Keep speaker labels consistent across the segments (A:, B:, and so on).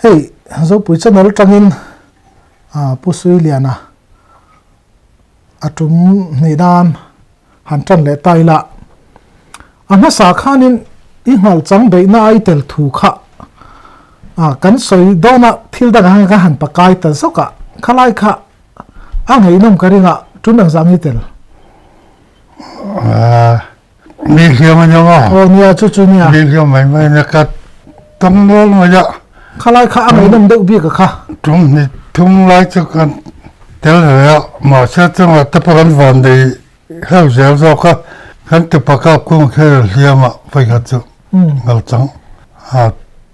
A: Hei Zopui channel atangin Pu Suiliana a tum hnih nan han tan leh ta ila. A hmasa khanin i nghalchang beihna a i tel thu kha kan sawi dawn a, thil dangah hian ka han pakai ta zawk a, khalai kha a ngaihnawm ka ring a, tum engzah nge i tel?
B: Mi hliam a nia maw?
A: Aw nia chu chu nia.
B: Mi hliam mai mai nia ka tawng nual mai a.
A: Khalai kha a ngaihnawm deuh bik a kha.
B: Tum hnih thum lai chu kan tel ve a, mahse chungah te pawh kan van nei hlauh zel zawk a, kan tupa kap kung kher hliam ah vawikhat chu ngal chang a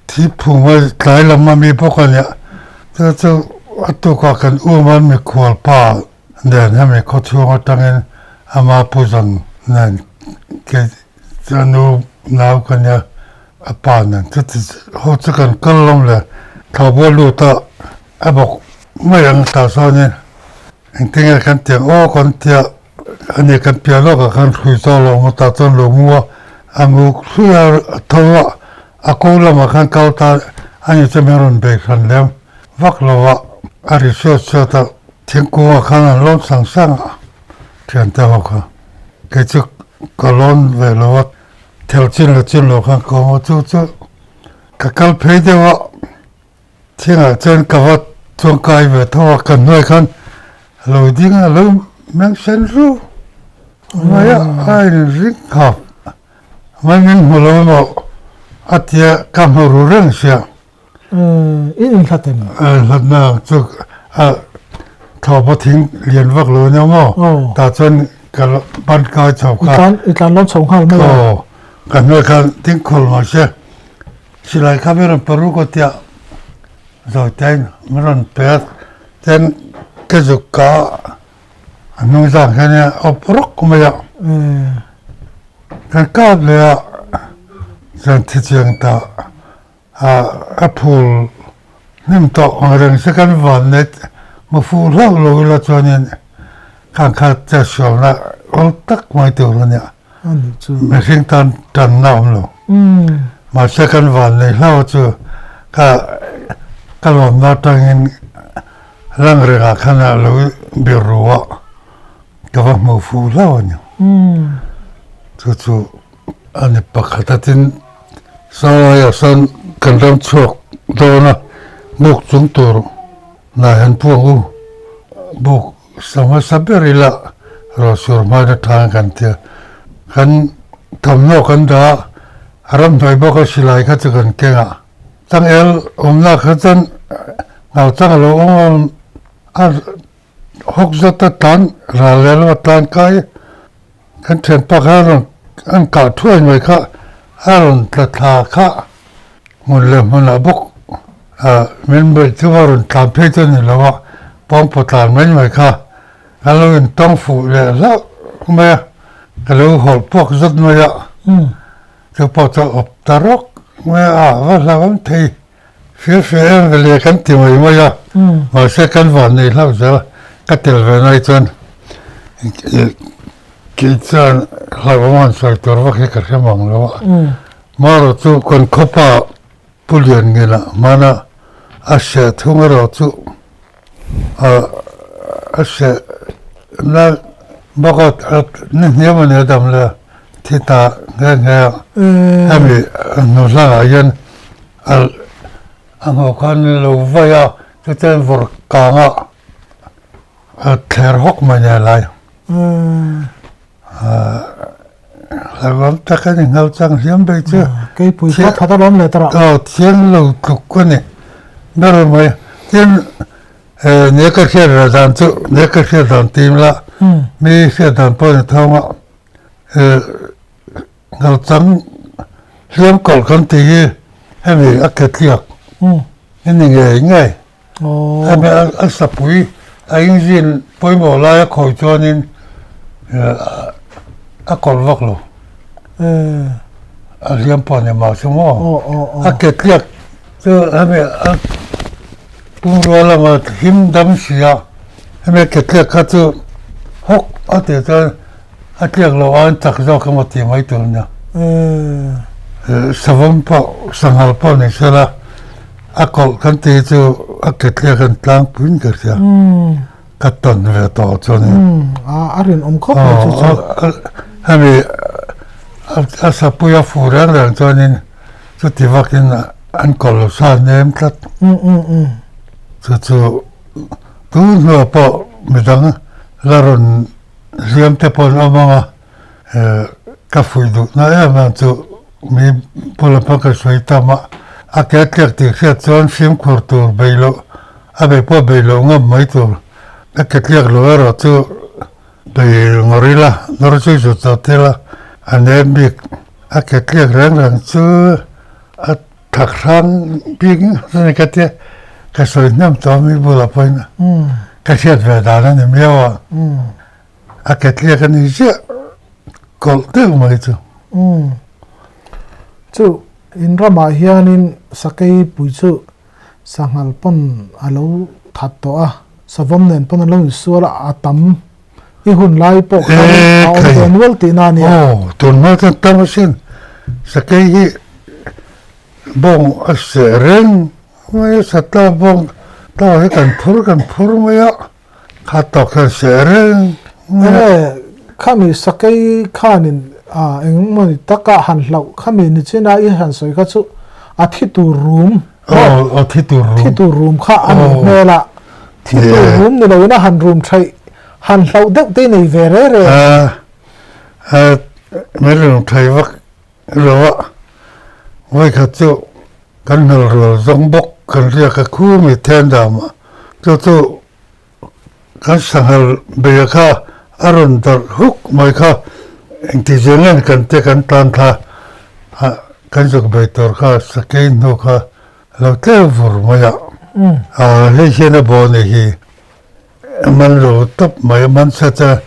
B: thi phung a tlai lam a mi bawk a nia, chu chu a tukah kan um a mikhual pa Nen hemi khawchhung atangin ama pu zawn nen kei chu a nu nau ka nia, a pa nen chuti ho chu kan kal lawm le. Thlawhbual lut a a bawk mai ang tah sawnin engtin nge kan tiang aw kan tia a ni kan piah lawkah khan hrui zawk lo ang tah chuan lo mu a, a nguk hrui a tho a, a ko lamah khan kal ta a ni chu min rawn bei hran lem vak lo a, a ri suat suat a. Thingkungah khan an lawn sang sang a, thiante ho kha. Kei chu ka lawn ve lo a, thel chin leh chin lo khan ka awm a, chu chu ka kal phei deuh a, thingah chuan ka va chuangkai ve tho a, ka hnuai khan a lo ding a, a lo meng sen ru mai a, a inring khawp mai, min hmu lo emaw a tia ka hmu ru reng sia.
A: I inhlat em?
B: Hlatna chu a thlawhpa thing lian vak lo ania maw? Tah chuan ka ban kai chho kha.
A: I tlan lawm chho nghal mai a.
B: Aw, ka hnuai khan thing khawlh mai se. Silai kha min rawn pe ruk a tia zawi tein min rawn pe a, tin ka zuk ka a hnung zang hian a awp rawk mai a. Kan kap leh a, chuan thi chiang ta. A phul hnim tawh ang reng se kan van nei hmu fuh hlauh lo ila chuanin khang kha chetsualna awl tak mai tur a nia. Mihring tan tanna a awm lo. Mahse kan van nei hlauh chu ka ka lawmna atangin lang rengah khan a lo bir ru a, ka va hmu fuh hlauh a ni. Chu chu a ni pakhat a tin. Sangaiah sawn kan ram chhuak dawn a, buk chung tur hnai han puang u. Buk sa hmasa ber ila rawhsur hmain atang kan ti a, kan thawmhnaw kan dah a, a ramhnuai bawk a silai kha chu kan keng a. Changel awmna kha chuan ngau chang a lo awm a, hawk zawt a tlan ral leh lo a tlan kai. Kan thianpa kha a rawn an kah thuai mai kha a rawn tla thla kha hmun leh hmunah bawk ah min beih chu a rawn tlan phei chu a ni lo a, pawngpaw tlan mai mai kha ka lo intawng fuh leh hlauh mai a, ka lo hawlh puak zawt mai a, chu pawh chu a awp ta rawk mai a, a va hlauhawm thei fir fir em ve le kan ti mai mai a, mahse kan van nei hlauh zel a, ka tel ve nai chuan kei chuan hlauhawm han sawi tur vak hi ka hre mang lo a, marawh chu kan khawpa Pu Lianngela hmana a hreh thung erawh chu a hreh na bawk a, ni hniam a nia dam le thi ta nghe nghe a, hemi hnu hlangah hian a hnawh khan lo vai a, chutia vawrh kang a a thler hawk mai nia lai. Hlauhawm tak a ni nghal chang hliam ber chu.
A: Keipui kha that a lawm leh ta rah.
B: Aw thiang lo tluk a ni ber mai. Tin ne ka hriat rah dan chu ne ka hriat dan tim la mi hriat dan pawh ni thawng a nghal chang hliam kawlh kan tih hi hemi a ke tliak a ni ngei ngei. Hemi a sapui a engine pawimawh lai a khawi chuanin a kawlh vak lo. A hliam pawh a ni mah chu maw. A ke tliak chu hemi a pumrua lama him dam si a, hemi a ke tliak kha chu hawk a tih chuan a tliak loh aiin chak zawk emaw tih mai tur a nia. Savawm pawh sanghal pawh ni se la. A kawlh kan tih chu a ke tliak an tlangpuiin ka hria. Ka tawn ve tawh chuanin.
A: A rinawm khawp mai chu chu.
B: Hemi a sapui a fuh reng reng chuanin chuti vakin an kawlh lo sa nem tlat. Chu chu tun hnuah pawh midang la rawn hliam te pawh an awm ang a. Ka fuih duhna em em chu mi bula hma ka sawi tam a, a ke tliak tih hriat chuan fimkhur tur bei loh, a bei pawh bei loh ngam mai tur, a ke tliak loh erawh chu bei ngawr ila, nawr zui zut zawt ila a nem bik, a ke tliak reng reng chu a thak hrang bik ngawt a ni ka tia, ka sawi hnem tawh a mi bulah pawhin ka hriat ve dan a ni miau a. A ke tliak a ni ziah kawlh deuh mai chu.
A: Umm. Chu in ramah hianin sakei pui chu sanghal pawn a lo that tawh a, savawm nen pawn a lo insual a, a tam i hun lai pawh khan a awm ve nual tihna a nia.
B: Aw, tun hma chuan tam asin sakei hi bawng a seh reng mai a, satla bawng tawh hi kan phur kan phur mai a. Kha tawk hian seh reng
A: mai a. Enge khami sakei khanin eng mawni taka han hlauh khami nichina i han sawi kha chu a thi tur rum
B: maw? Aw thi tur rum.
A: Thi tur rum kha a nih hmel a. Thi tur rum ni loin a han rum theih han hlauh deuh te nei ve re re.
B: Min rum thei vak lo a, vawikhat chu kan hnal rual zawng bawk kan riak a khu mi then dam a chu chu Kan sanghal beia kha a rawn darh huk mai kha engti zir nge kan te kan tan kha kan zuk bei tur kha sakei hnu kha lo tleu vur mai a, a hei hian a baw ni hi man lo tawp mai a man set a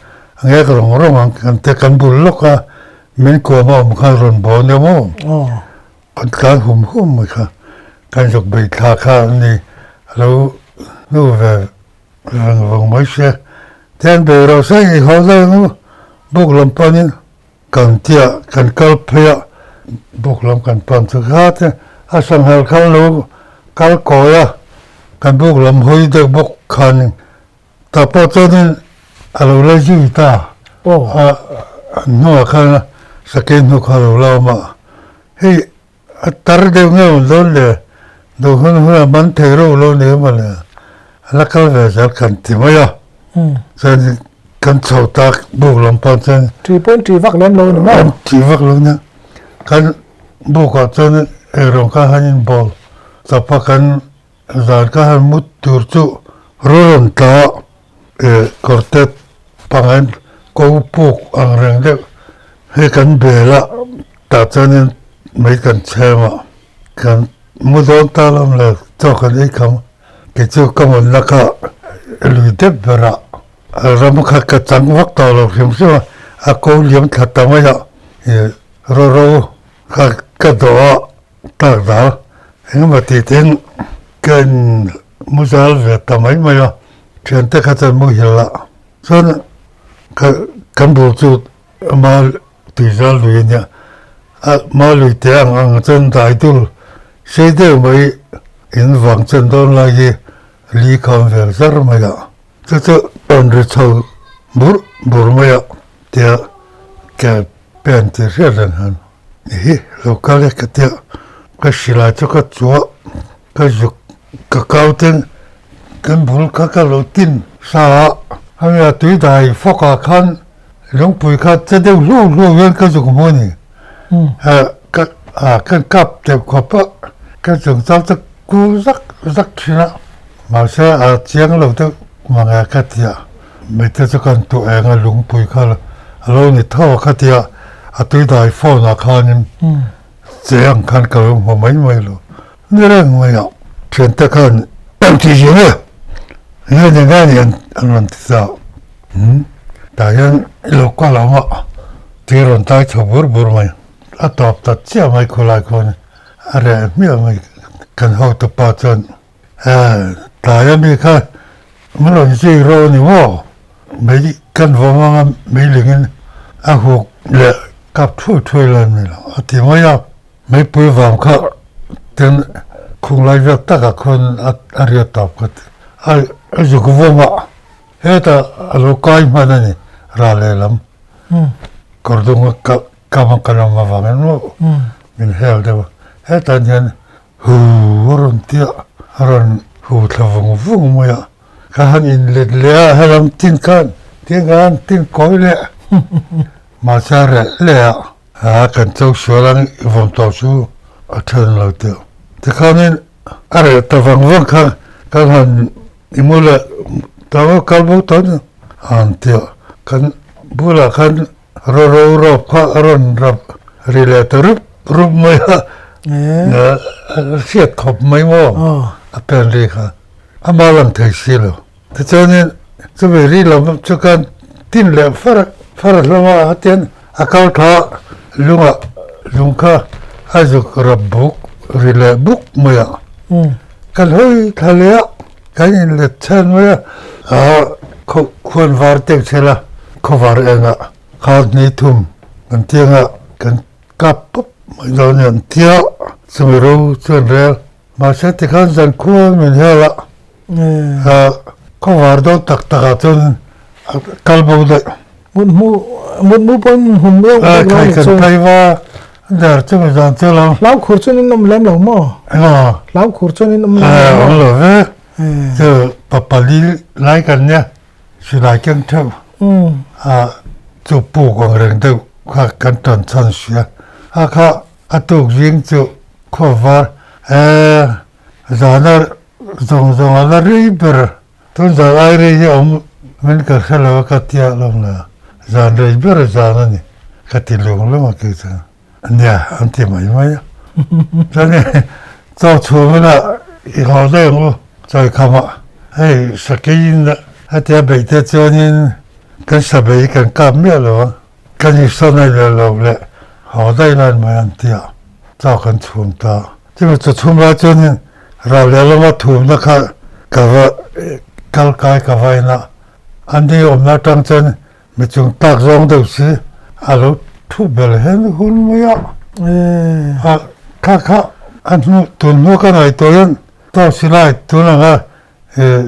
B: ngek rawng rawng ang kan te kan bul lawk a min kuam a awm khan rawn baw nia maw kan tlan hum hum mai kha kan zuk bei thla kha an ni a lo hnu ve Rang vang mai se. Tian bei rawh se i haw daih ang u. Buk lam panin kan tia kan kal phei a, buk lam kan pan chu kha te a sanghal khan lo kal kawi a, kan buk lam hawi deuh bawk khanin tah pawh chuanin a lo la zui ta. A hnuah khan sakei hnu kha a lo la awm a, hei A tar deuh nge awm dawn le, duh hun hun a man thei reuh lo ni emaw le, a la kal ve zel kan ti mai a, chuan kan chho tak buk lam pawh chuan
A: Ṭi pawhin ṭi vak lem lo ni maw?
B: Ṭi vak lo nia, kan bukah chuan eirawng kha han inbawl chawp a, kan zan kha han mut tur chu rawn tla a, kawrte pangain ko puk ang reng deuh hi kan bel a. Tah chuanin mei kan chhem a, kan mu dawn ta lam le chaw kan ei kham kei chu ka ngawnna kha lui deuh ber a, ram kha ka chang vak tawh lo hrim hrim a, a ko liam thla ta mai a, ih ro kha ka dawh a tak dal engemaw tih ten ka in mu zal ve ta mai mai a, thiante kha chuan muhil a chuan ka kan bul chu ama Tuizal lui a nia, a hma lui te ang ang chuan dai dul sei deuh mai in vang chuan dawn lai hi li kham vel zar mai a, chu chu rawn ri chho bur bur mai a tia ke pen tih hriat reng han hi lo kal e ka tia ka silai chu ka chua ka zuk ka kau ten kan bul kha ka lo tin sa a, hemi a tui dai fawk ah khan Lungpui kha che deuh hluau hluau hian ka zuk hmu a ni. Ka kan kap teuh khawp a, ka chungchang chu kul zak zak thin a, mahse a chiang lo deuh mang e ka ti a, mite chu kan tuh eng a lungpui kha a lo ni tho a kha ti a, a tuidai phone ah khanin che ang khan ka lo hmu mai mai lo. Ni reng mai a, thiante khan engti zir e, nge ni nge ni an rawn ti ta. Tah hian i lo kal ang a, ti rawn tai chho bur bur mai. A tawp ta chiah mai khulai khuan a reh hmiah mai. Kan hotu pa chuan, He, tlai ami kha min rawn zui rawh a ni maw? Mei kan vawm anga meilingin a huk leh kap thuai thuai lai a ni lo, a ti mai a. Meipui vang kha ten. Khung lai vel takah khuan a riat tawp ka ti. A zuk vawm a, hetah a lo kai hman a ni ral lehlam kawr dung a kam a kan awm avangin maw min hel deuh a. Hetah hian hu a rawn ti a, a rawn hu thla vung vung mai a. Ka han inlet leh a, helam tin khan tin khan tin kawi leh mahse a reh leh a. A kan cho sual ang i vawm tawh chu a then lo teh. Tikhanin a reh ta vang vang kha kan han i mu leh ta kal bo ta ni an tia kan bulah khan ro ro kha a rawn rap ri leh ta rup rup mai a, a hriat khawp mai maw a pen ri kha ama lang thei si lo. Tichuanin chumi ri lam chu khan tin leh far far hlawm a, hetiang a kal tha lungah lung kha a zuk rap buk ri leh buk mai a. Kan hawi thla leh a, kan inlet chhan mai a, ah khuan var teuh chhel a, khawvar engah kha hni thum kan tiangah kan kap pawp mai dawn a ni an ti a, chumi ro chuan rel Mahse tikhan zan khua min hel a, khawvar dawn tak tak ah chuan kal bo daih.
A: Mutmu mutmu pawhin hum deuh deuh lo
B: ni chu. Khai kan phei va dar chu mi zan chu lo.
A: Hlau khur chuan in awm lem lo maw?
B: Eng
A: Hlau khur chuan in awm lem lo
B: maw? Awm lo ve. Chu papali lai kan nia silai keng theuh. Chu puk ang reng deuh kha kan tan chhan sia. A kha A tuk zing chu khuavar he zana zawng zawng a la rei ber. Tun zan ai rei hi awm min ka hre lo a ka tia lawm la, zan rei ber zan a ni ka ti lung lung a kei chuan. Nia an ti mai mai a. Chuan chaw chhum ila i haw daih ang u chawikham ah hei sakeiin hetia beih te chuanin kan sabei kan kap miah lo ang. Kan insawn a leh lo leh haw daih lai mai an ti a, chaw kan chhum ta. Chumi chaw chhum lai chuanin ral lehlam a thumna kha ka va kal kai ka va in a, an ni awmna atang chuan mi chung tak zawng deuh si a lo thu bel hen hun mai a. A kha kha a hnu tun hnu ka ngaihtuah hian chaw silai tun anga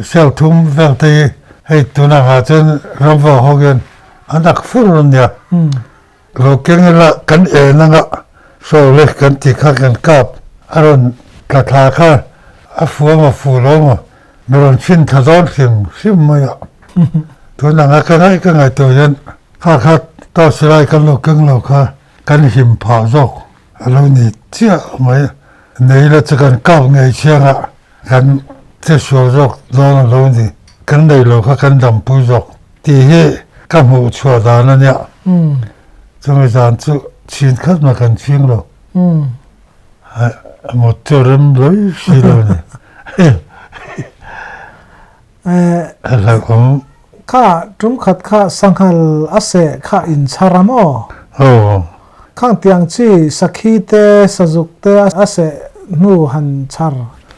B: Sel thum vel te hi hei tunah ngah chuan ramva ho hian an ak fur a nia. Lo keng ila kan en anga saw le kan tih kha kan kap a rawn tla thla kha a fu emaw fu lo emaw mi rawn chhin thla dawn hrim hrim mai a. Tunah ngah ka ngaih ka ngaihtuah hian kha kha tawh silai kan lo keng lo kha kan him phah zawk a lo ni chiah mai. Nei la chu kan kap ngei chiang a. Kan thisual zawk dawn a lo ni, kan nei lo kha kan dampui zawk tih hi ka hmuh chhuah dan a nia. Chumi zan chu chhin khat mah kan chhing lo. Mut chu rem lawi si lo ni. A hlauhawm.
A: Kha tum khat kha sanghal a seh kha inchhar a maw?
B: Aw.
A: Khang tiang chi sakhi te sazuk te a seh hnu han chhar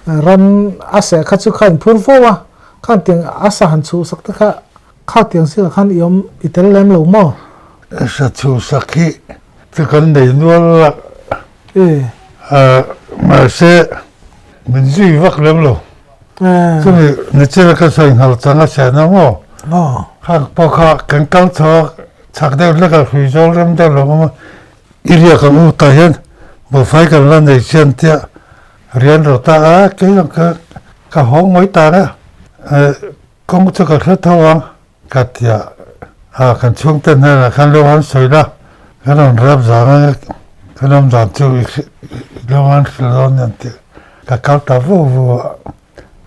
A: ran a seh kha chu kha inphur fo a, khang tiang a sa han chhuh sak te kha kha tiang zingah khan i awm i tel lem lo maw?
B: Sa chhuh sak hi chu kan nei nual a, mahse min zui vak lem lo. Chumi nichina ka sawi nghal chang a sian a maw? Khang pawh kha kan kal chho a, chhak deuh hlek a hrui zawl rem deuh lo awm a, i riak ang u tah hian buhfai kan la nei chian tia rian rawh ta a, kei ang ka ka haw ngawi ta a, kawng chu ka hre tho ang ka ti a, a kan chhungte hnenah khan lo han sawi la, kan rawn rap zang anga kan awm dan chu i lo han hrilh dawn nia an ti a, ka kal ta vu vu a.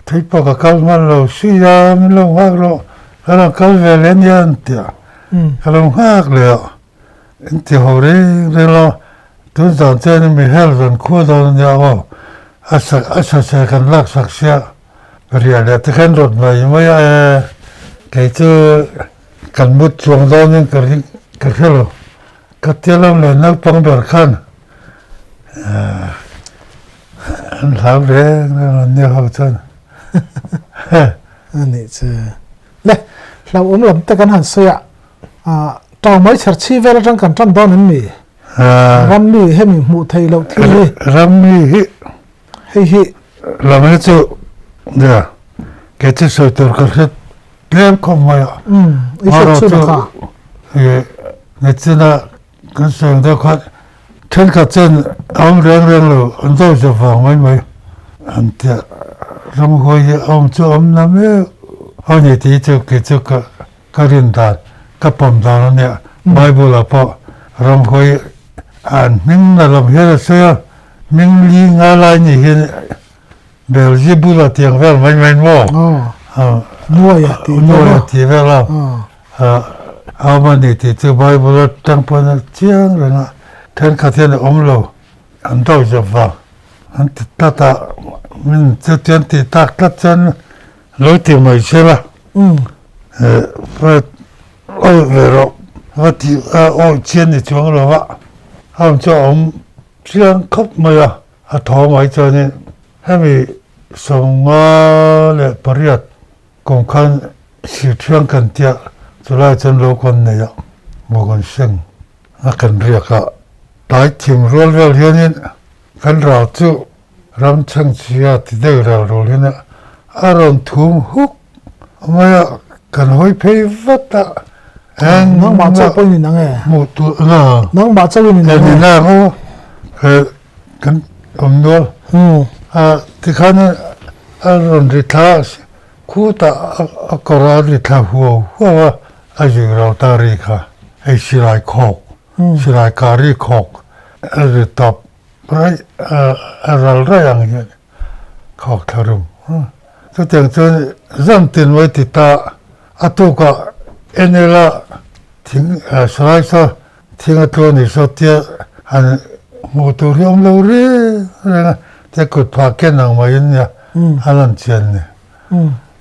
B: Thei pawh ka kal hman lo si a, min lo nghak rawh, ka rawn kal ve leh ania an ti a, ka lo nghak leh a, in ti ho reng reng lo, tun zan chuan mi hel zan khua dawn ania aw, a sak a sa se kan lak sak sia, riah leh te khan rawt mai mai a e, kei chu kan mut chuang dawnin ka ring ka hre lo, ka tia lo leh naupang ber khan An hlau reng reng an nia ho chuan.
A: A nih chu. Le, hlauhawm lam te kan han sawi a, tau mai chher chhi vel atang kan tan dawn em ni? Rammi hemi hmuh theih loh thil hi.
B: Rammi hi.
A: Hei hi.
B: lam hi chu nia kei chu sawi tur ka hre tlem khawp mai a.
A: I hriat chhun a kha.
B: Nichina kan sawi ang deuh khan thenkhat chuan a awm reng reng lo an zo zep vang mai mai an tia ramhuai hi a awm chu a awm na mek a ni tih chu kei chu ka ka rin dan ka pawm dan a nia Bible ah pawh ramhuai an hming na lam hian a sawi a hming li nga lai ni hian Beelzebul a tiang vel mai mai maw?
A: Nuai a tih vel a.
B: Nuai a tih vel a. Awm a ni tih chu Bible atang pawn a chiang reng a. Thenkhat hian a awm lo, an do zep vang. An ti tlat a, min chuti an tih tak tlat chuan lo ti mai se la. Awih ve rawh, va tih awih chian ni chuang lo va, a awm chu a awm chiang khawp mai a. A thaw mai chuanin hemi 58 kum khan Sirthiang kan tia chulai chuan lo kan nei a, maw kan seng a kan riak a. Tlai thim rual vel hianin kan ral chu ram chhangchhia ti deuh ral rul hian a rawn thum huk mai a, kan hawi phei vat a.
A: Eng Nangmah chauh pawhin in ang e.
B: Hmuh tur na.
A: Nangmah chauhin in ang e.
B: Kan in ang aw. Kan awm nual. A tikhan a rawn ri thla a, khutah a kawr a ri thla huau huau a, a zir lo ta ri kha. Hei silai khawk, silai kah ri khawk a ri tawp raih a ral raih ang hian khawk thla rum. Chutiang chuan zan tin mai ti ta a tukah en ila thing silai saw Thing a tluan i saw tia han hmuh tur hi awm lo reng reng a, tia kut phah ken ang maiin nia a lan chian ni.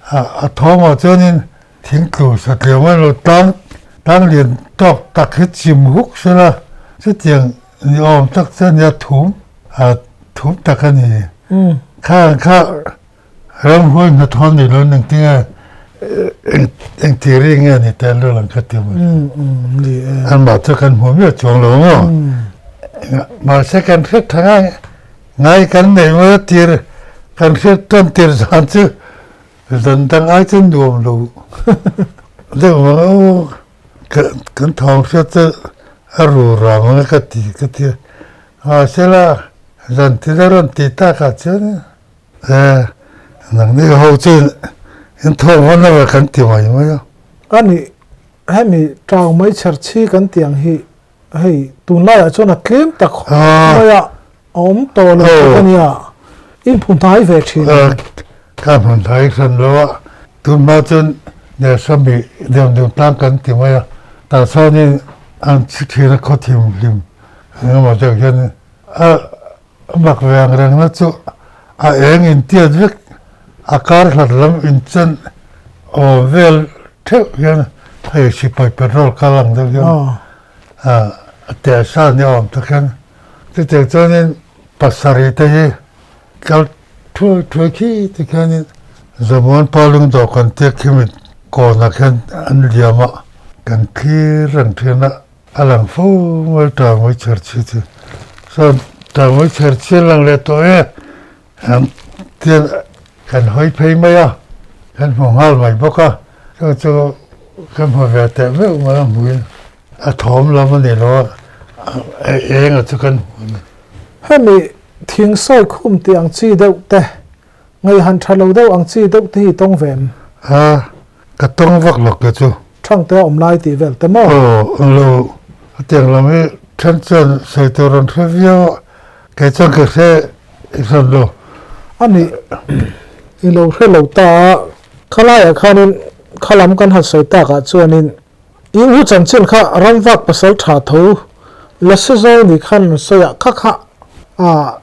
B: A thawmah chuanin thing tlu satliah mai lo tlang tlang lian tawk tak hi chim huk sela chutiang ni awm tak chuan nia thum a thum tak a ni. Kha kha Ramhuai hnathawh ni lo ning tinge eng ti ri nge ni tel lo lang kha ti mai. An mah chu kan hmu miah chuang lo maw. Mahse kan hriat tha ngai ngai kan nei mai a tir kan hriat tan tir zan chu zan dang ai chu nuam lo deuh ang aw kan thawng hriat chu a ru rang ang ka ti ka ti a. Mahsela zan thil a rawn tih takah chuan E, nangni ho chu in thawk vawn a kan ti mai mai a.
A: A nih, hemi tau mai chher chhi kan tih ang hi hei tunlaiah chuan a tlem tak mai a, a awm tawh lo tluk a nia, in hmu hnai ve thin ang.
B: Ka hmu hnai hran lo a, tunhma chuan Nersami deuh deuh tlang kan ti mai a, tah chuanin an chhi thin a khaw thim hlim engemaw deuh hian a A mak ve ang rengna chu a eng intiat vek, a kar hlat lam inchen awm vel theuh hian hei sipai petrol kal ang deuh hian a teh sa ni awm tak hian chutiang chuanin pasarih te hi kal thuai thuai khi ti khianin Zamuan Paling dawhkan te khimi kawnah khian an liam a, kan thlir reng thin a. A lang fo mai Tangmai chherchhi chu. Chuan Tangmai chherchhi a lang leh tawh e. An tian kan hawi phei mai a, kan hmu nghal mai bawk a. Chu chu kan hmu ve teh meuh mai a hmuin a thawm lam a ni lo a, a eng a chu kan hmu a ni.
A: Hemi thing sawi khum tih ang chi deuh te, ngaihhan tha lo deuh ang chi deuh te hi tawng ve em?
B: A, Ka tawng vak lo ke chu.
A: Thangte a awm lai tih vel te maw?
B: Aw, ang lo. Hetiang lam hi then chuan sawi tur an hre viau a, kei chuan ka hre hran lo.
A: A nih, i lo hre lo ta a, khalaiah khanin khalam kan han sawi takah chuanin i u chanchin kha ramvak pasal tha tho la se zo ni khan an sawi a, kha kha a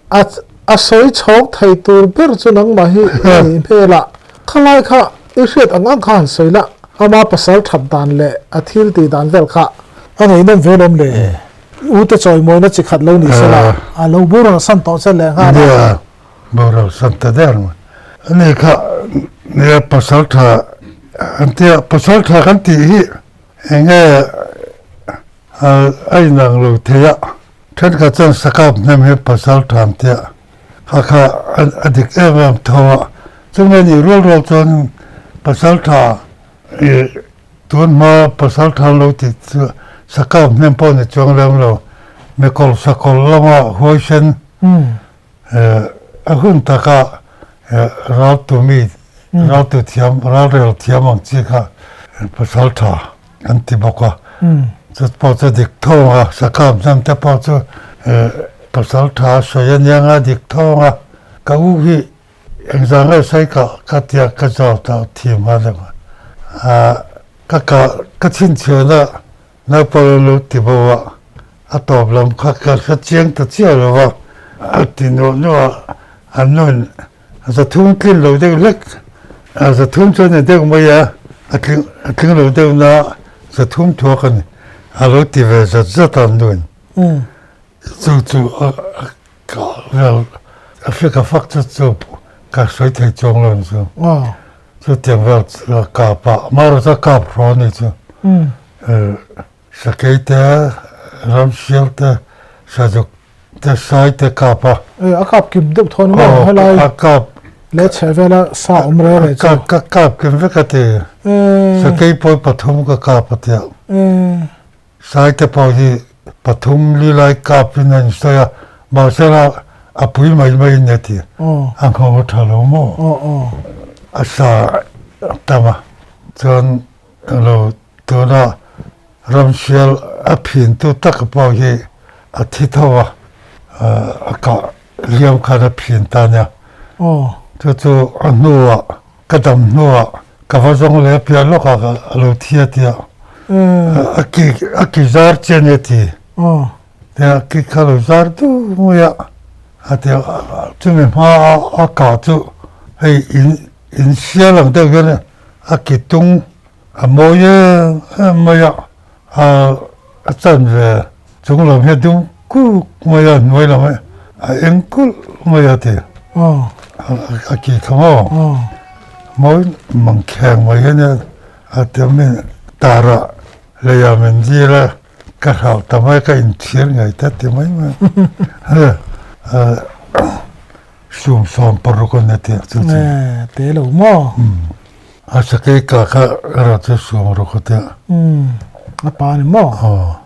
A: A a sawi chhawk thei tur ber chu nangmah hi i nih hmel a, khalai kha i hriat ang ang kha han sawi la, ama pasal that dan leh a thil tih dan vel kha a ngaihnawm ve lawm le. I ute chawimawina chi khat lo ni sela, a lo boral san tawh che leh nghal a.
B: Nia, boral san ta der mai. Ani kha nia pasal tha an tia, pasal tha kan tih hi enge a inang lo thei a. Thenkhat chuan sakap hnem hi pasal tham tia Kha kha a dik em em tho a, chumi a nih rual rual chuan pasaltha ih tun hma pasaltha an lo tih chu sakau hnem pawh ni chuang lem lo, mekawlh sakawlh lama huaisen a hun taka raltu mi raltu thiam ralrel thiam ang chi kha pasaltha an ti bawk a, chu pawh chu dik thawng a, sakam hnem te pawh chu pasal tha sawi a nia nga dik thawng a, ka u hi engzah nge sawi ka ka tia ka zawt ta thim a deuh a, ka ka ka chhinchhiahna naupang an lo ti bo a, a tawp lam kha ka hre chiang ta chiah lo va, a ti nuah nuah a, an nun Zathum tlin lo deuh hlek, zathum chuan a deuh mai a, a tling a tling lo deuh na zathum thuak a ni, a lo ti ve zat zat a nuin. Chu chu a ka vel a fik a fak chu chu ka sawi thei chuang lo chu. Chutiang vel chu a kap a, amaherawhchu a kap hraw a ni chu. Sakei te, ramsial te, sazuk te, sai te kap a.
A: E, a kap kim deuh thawn maw helai.
B: A kap.
A: Le chhe vela sa awm re re
B: chu. Ka kap kim vek a ti. Sakei pawh pathum ka kap a tia. Sai te pawh hi pathum li lai kap in a insawi a, mahsela a pui mai mai in a ti. A nghawng a tha lo maw? A sa tam a. Chuan Lo tuna ramsial a phintu tak pawh hi a thi tho a, a kah hliam khan a phin ta nia. Chu chu a hnuah ka dam hnuah ka va zawng leh piah lawkah a lo thi a tia. A ki a ki zar che a nia ti. Tia ki kha lo zar duh mai a, a tia chumi hma a kah chu hei in in sial ang deuh hian A ki tung a mawi em em mai a, a chanve chung lam hi a dum kuk mai a, hnuai lam hi a eng kulh mai a ti. A ki kha maw mawi mang kheng mai hi ania a ti a min tar ah lei ah min dil a ka hrauh ta mai ka inchhir ngei ta ti mai mai. Sum sawm paruk a ni tih chu chu.
A: Te lo maw?
B: A sakei ka kha erawh chu sum ruk a tia.
A: A pa ni maw?
B: Aw,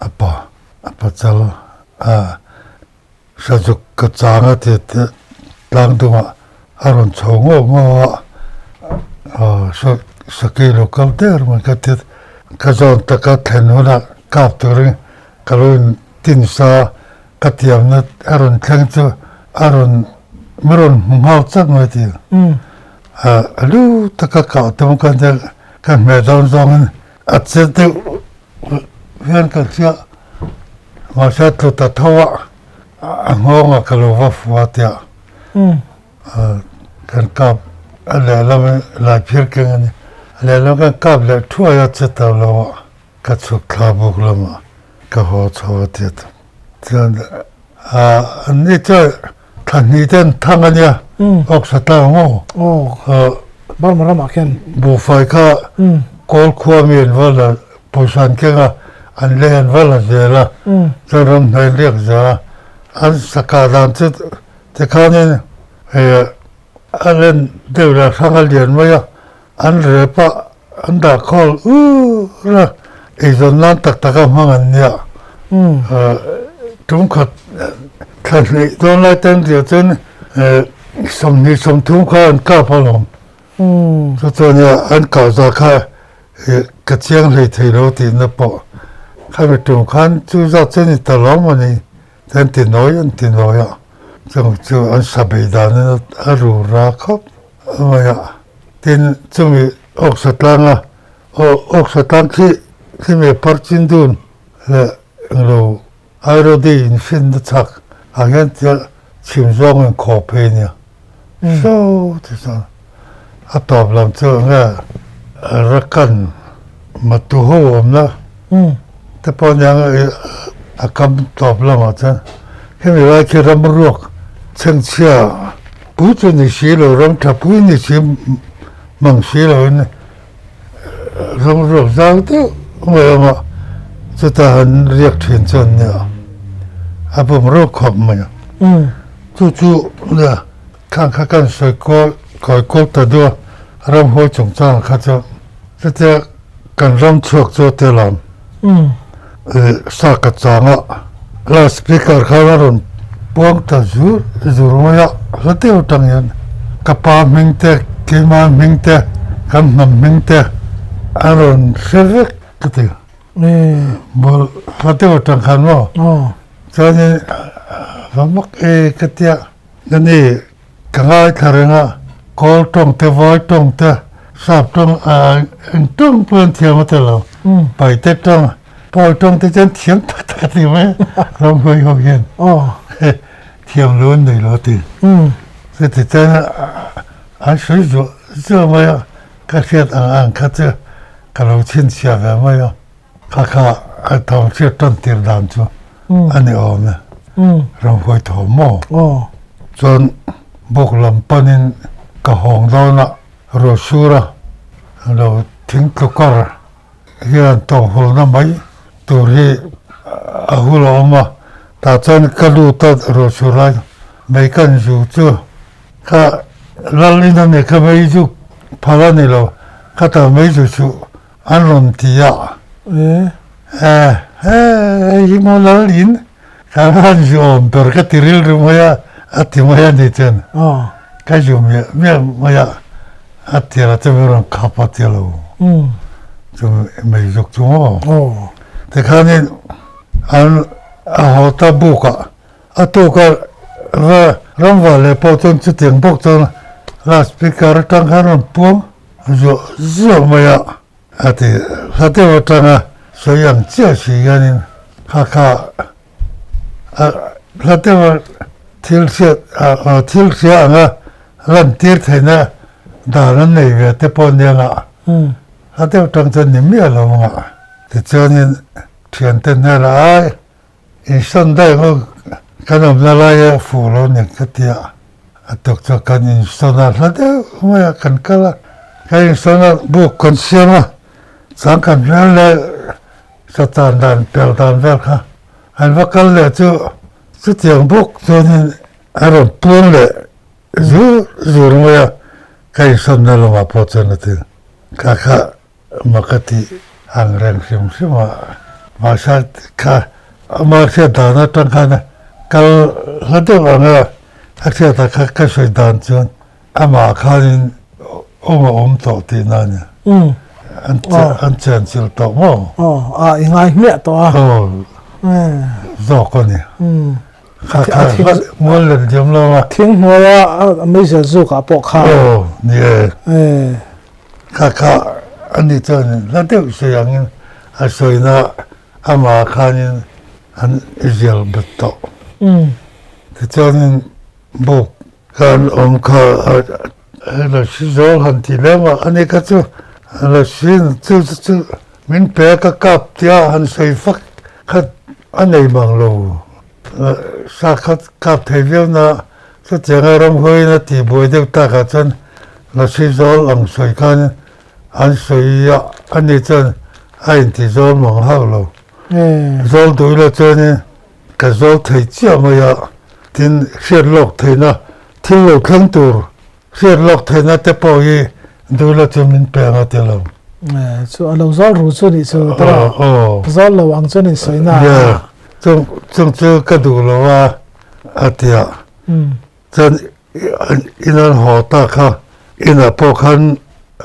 B: a pa, a pa chal a sazuk ka chang a ti te tlang dungah a rawn chho ngawk ngawk a, aw sakei lo kal der mai ka ti ka zawn taka thlen hunah kap turin ka lo in tin sa Ka tiamna a rawn thleng chu a rawn mi rawn hmu nghal chak mai ti. A lu taka kah tum ka nia ka hmeh dawn zawngin a che deuh hian ka hria mahse a tlu ta tho a, a nghawngah ka lo va fu a tia. Kan kap a lehlam lai phir keng a ni. A lehlam kan kap leh thuai a che ta lo a. Ka chhuk thla buk lamah ka haw chho a ti a chuan an ni chuan thla hnih te an thang a nia awk sa tlang maw
A: Burma ramah khian
B: buhfai kha kawl khua mi an va la pawisa an keng a an lei an va la zel a chuan ramhnuai an riak zel a an saka dan chu tikhanin a len deuh leh hrang a lian mai a An rep a, an dah khawl ur a, eizawn nan tak tak a hmang an nia. Tum khat thla hnih dawn lai te an riah chuan 20 30 kha an kap alawm. Chu chuan an kah zah kha ka chiang hlei thei lo tihna pawh khami tum khan chu zat chu a ni ta lo maw ni. An ti nawi an ti nawi a, chung chu an sa bei danin a ru ra khawp mai a. Tin, chumi awksa tlanga awksa tlang khi khimi parchin dun leh englo Airodi inhrinna chhak ah hian tia chhim zawng in khaw phei a nia. Saw ti chuan a tawp lam chu enge Arakan matu ho awmna te pawh ania a kam tawp lamah chuan hemi lai khi ram ruak chhengchhia pui chu ni si lo ram tha pui ni si mang si lo in ram ruak zau deuh mai a awm a chutah han riak thin chu an nia a bawm ruak khawp mai a. Chu chu nia khang kha kan sawi kual kawi kual ta deuh a, ramhuai chungchang kha chu chutia kan ram chhuak chu a tel ang. Sa ka chang a, loud speaker khan a rawn puang ta zur zur mai a, hla deuh atang hian ka pa hming te, keima hming te, kan hnam hming te a rawn hre vek ka ti. Hla deuh atang khan maw? Chuanin va mak e ka tia, ani ka ngaithla reng a, kawl tawng te, vai tawng te, sap tawng eng tawng pawh an thiam a tel lo, paite tawng, pawi tawng te chuan thiam tak tak a ti mai a, ramhuai ho hian thiam lo an nei lo a ti. Chuti chuan an sawi zuah zuah mai a, ka hriat ang ang kha chu ka lo chhinchhiah ve mai a. Kha kha a thawm hriat tan tir dan chu a ni awm e. Ramhuai thawm maw? Chuan bawk lam panin ka hawng dawn a, ruahsur a lo thing tlu kar hian tawng hawlna mai tur hi a hul a awm a, tah chuan ka lut a ruahsur lai mei kan zu chu kha lal in a ni kha mei zu phal a ni lo, khatah mei zu chu An rawn ti a, Eh, hei hi maw lal in ka han zu awm ber ka ti rilru mai a, a ti mai a ni chuan ka zu miah miah mai a, a tir a chuan min rawn khap a ti lo, chu mei zuk chu maw. Tikhanin an a haw ta buk a, a tuk a ramva leh pawh chuan chutiang bawk chuan loudspeaker atang khan rawn puang. Zuah zuah mai a, a ti hla deuh atanga sawi ang chiah si hianin kha kha a hla deuha thil hriat thil hria anga lantir theihna dan an nei ve te pawh nia ngah hla deuh atang chuan ni miah lo ngah tichuanin thiante hnenah ai Insawn daih maw kan awmna laia fuh lo nen ka ti a, a tuk chu kan insawn a hla deuh mai a kan kal a, kan insawn a buk kan siam a, chang kan hmel leh satan dan pel dan vel kha an va kal leh chu chutiang buk chuanin a rawn puang leh zur zur mai a, ka insawnna lamah pawh chuan a ti kha kha. Mak a tih ang reng hrim hrim a, mahse kha ama hriat dan atang khan kal hla deuh ang a, a hriat ah kha ka sawi dan chuan amah khanin awm a awm tawh tihna a ni. An chenchilh tawh maw?
A: Aw, a i ngai hmiah tawh a.
B: Aw, zawk a ni. Kha kha mual let diam lo a.
A: Thing hnuaia meizel zukah pawh kha.
B: Aw, ni e. Kha kha a ni chuan hla deuh sawi angin a sawina amah khanin an zial bet tawh. Tichuanin buk khan awm kha lasi zawl han ti lem a, ani kha chu lasi chu chu min pe a ka kap tia han sawi fak kha a nei mang lo. Sa kha kap thei viau na chutianga ramhuaiin a tihbuai deuh takah chuan Lasi zawl ang sawi khan an sawi a, ani chuan a inti zawl mang hauh lo. Zawl duh ila chuanin ka zawl thei chiah mai a, tin hriat lawk theihna thil lo thleng tur hriat lawk theihna te pawh hi duh ila chuan min pe ang a ti lo.
A: Chu a lo zawl ru chu nih chu tawh zawl lo ang chuan in sawi na.
B: Chung chung chu ka duh lo a a ti a. Chuan in an haw ta kha inah pawh khan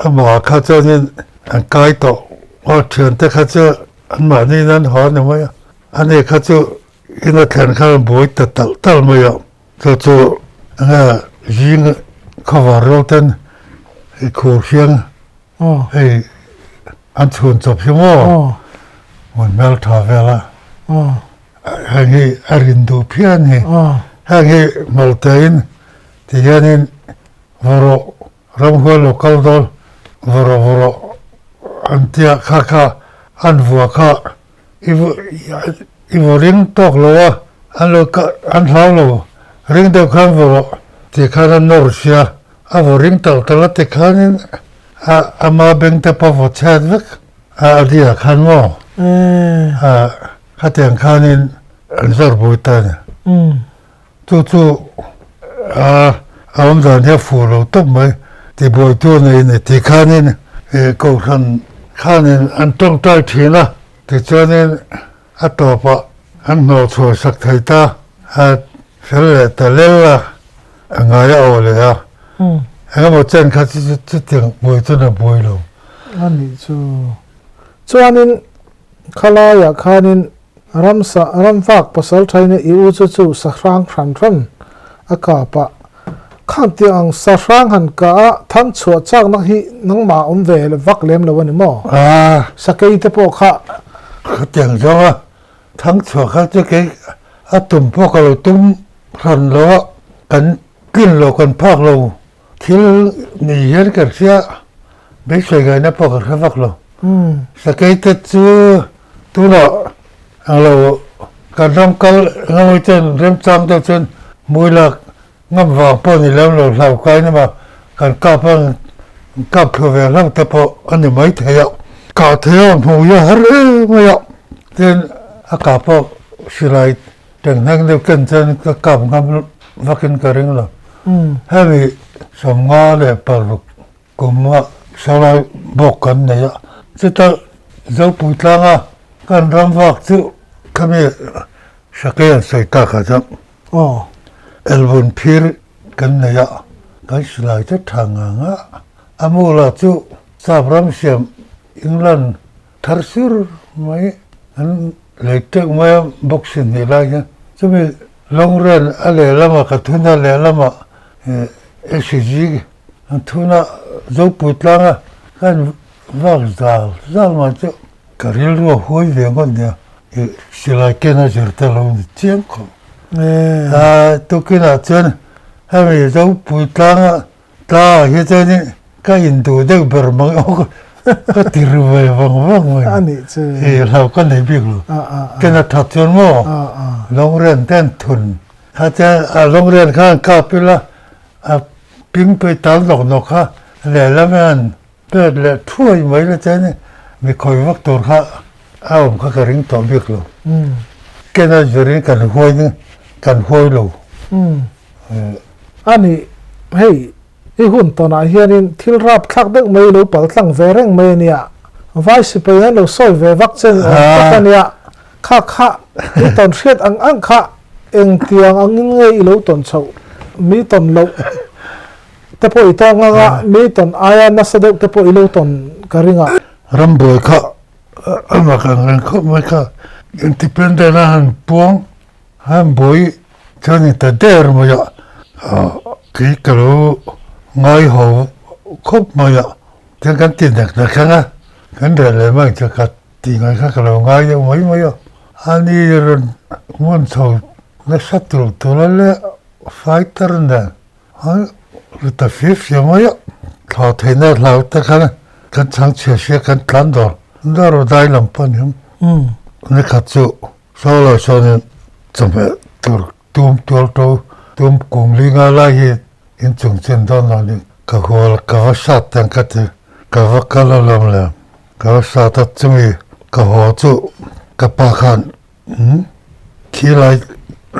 B: amah kha chuanin an kai tawh a thiante kha chu anmahniin an haw a ni mai a. Ani kha chu ina thlen khan a buai ta talh talh mai a. Chu chu enge zing khawvar rual ten i khur hiang hei an chhun chawp hi maw hmun hmel tha vel a heng hi a rin duh phian hi heng hi hmawltein ti hianin vawrawh ramhuai lo kal dawn vawrawh vawrawh an tia kha kha an vua kha i vaw ring tawk lo a an lo an hlau lo ring deuh khan vawrawh tih khan a nawr sia A vaw ring talh talh a ti khanin a ama beng te pawh vaw chhiat vek a a ria khan maw a khatiang khanin an zawr bui ta a ni. Chu chu. a awm dan hi a fuh lo tawp mai. Tibuaitu nei ni tih khanin Kohhran khanin an tawngtai thin a, tichuanin a tawpah an hnawh chhuah sak thei ta a fel leh ta lel a, a ngai a aw leh a. Engemaw chen kha chu chutiang buai chuan a buai lo.
A: A nih chu. Chuanin khalaiah khanin Ramsa, ramvak pasal thaina i u chu chu sahrang hran hran a kap a. Khang tiang ang sahrang han kah a thang chhuah chakna hi nangmah a awm ve vak lem lo a ni maw? Sakei te pawh kha.
B: Khatiang zawnga thang chhuah kha chu kei a tum pawh ka lo tum hran lo a, kan tlin lo kan phak lo thil ni hian ka hria beisei ngaihna pawh ka hre vak lo. Sakei te chu Tunah englo kan ram kal engemaw chuan remchang deuh chuan hmui lak ngam vang pawh ni lem lo hlau kai na mah kan kap a kap thlu ve hlauh te pawh a ni mai thei a, kah thei a hmui a har em mai a, tin a kah pawh silai tenghneng deuh ken chuan ka kap ngam vakin ka ring lo. Hemi 56 Kum a salai bawk kan nei a, chuta Zopui tlanga kan ram vak chu khami Sakei an sawi tak ah chuan elbun phir kan nei a, kan silai te tha ngang a, a mula chu sap ram siam England thar sur mai an lei teuh mai a boxing hnih lai hian chumi Longren a lehlamah ka thun a lehlamah SG An thuna Zopui tlanga kan vak zal zal mai chu ka rilru a huai ve ngawt nia, i silai ken a zir te lo ni chiang khawp. Tukinah chuan hemi Zopui tlanga tla ah hi chuan ka induh deuh ber mai awk ka ti ru ve vang vang mai. I hlau ka nei bik lo. Ken a that chuan maw Longren te an thun kha chuan a Longren kha an kap ila A pingpui tal nawk nawk kha lehlam hian pet leh thuai mai la chuan mi khawi vak tur kha a awm kha ka ring tawh bik lo. Ken a zurin kan huai kan huai lo.
A: A nih, hei i hun tawnah hianin thil rap thlak deuh mai lo pal tlang ve reng mai a nia. Vai sipai an lo sawi ve vak che ni awm tak a nia. Kha kha i tawn hriat ang ang kha engtiang angin nge i lo tawn chhoh? Mi tawn loh te pawh i tawng ang a, mi tawn aia nasa deuh te pawh i lo tawn ka ring a.
B: Rambuai kha a mak ang reng khawp mai kha. Independent a han puang han buai chuan in ta der mai a, kei ka lo ngai ho khawp mai a, tin kan ti nek nek ang a, kan reh leh mai chu ka Tih ngai kha ka lo ngai deuh mai mai a, a ni rawn hmun chho nasa tur tur a le fighter nen a ri ta fir fir mai a, thla theihna hlau te khan kan chhang chhia sia kan tlan dawr dawr dai lam pawh a ni ang. Nikhat chu saw lo sawnin chawhmeh tur tum tual to tum kung li nga lai hi inchung chen dawn lo ni ka hual ka va sat te ang ka ti ka va kal alawm le. Ka va sat a chumi ka haw chu ka pa khan umm khilai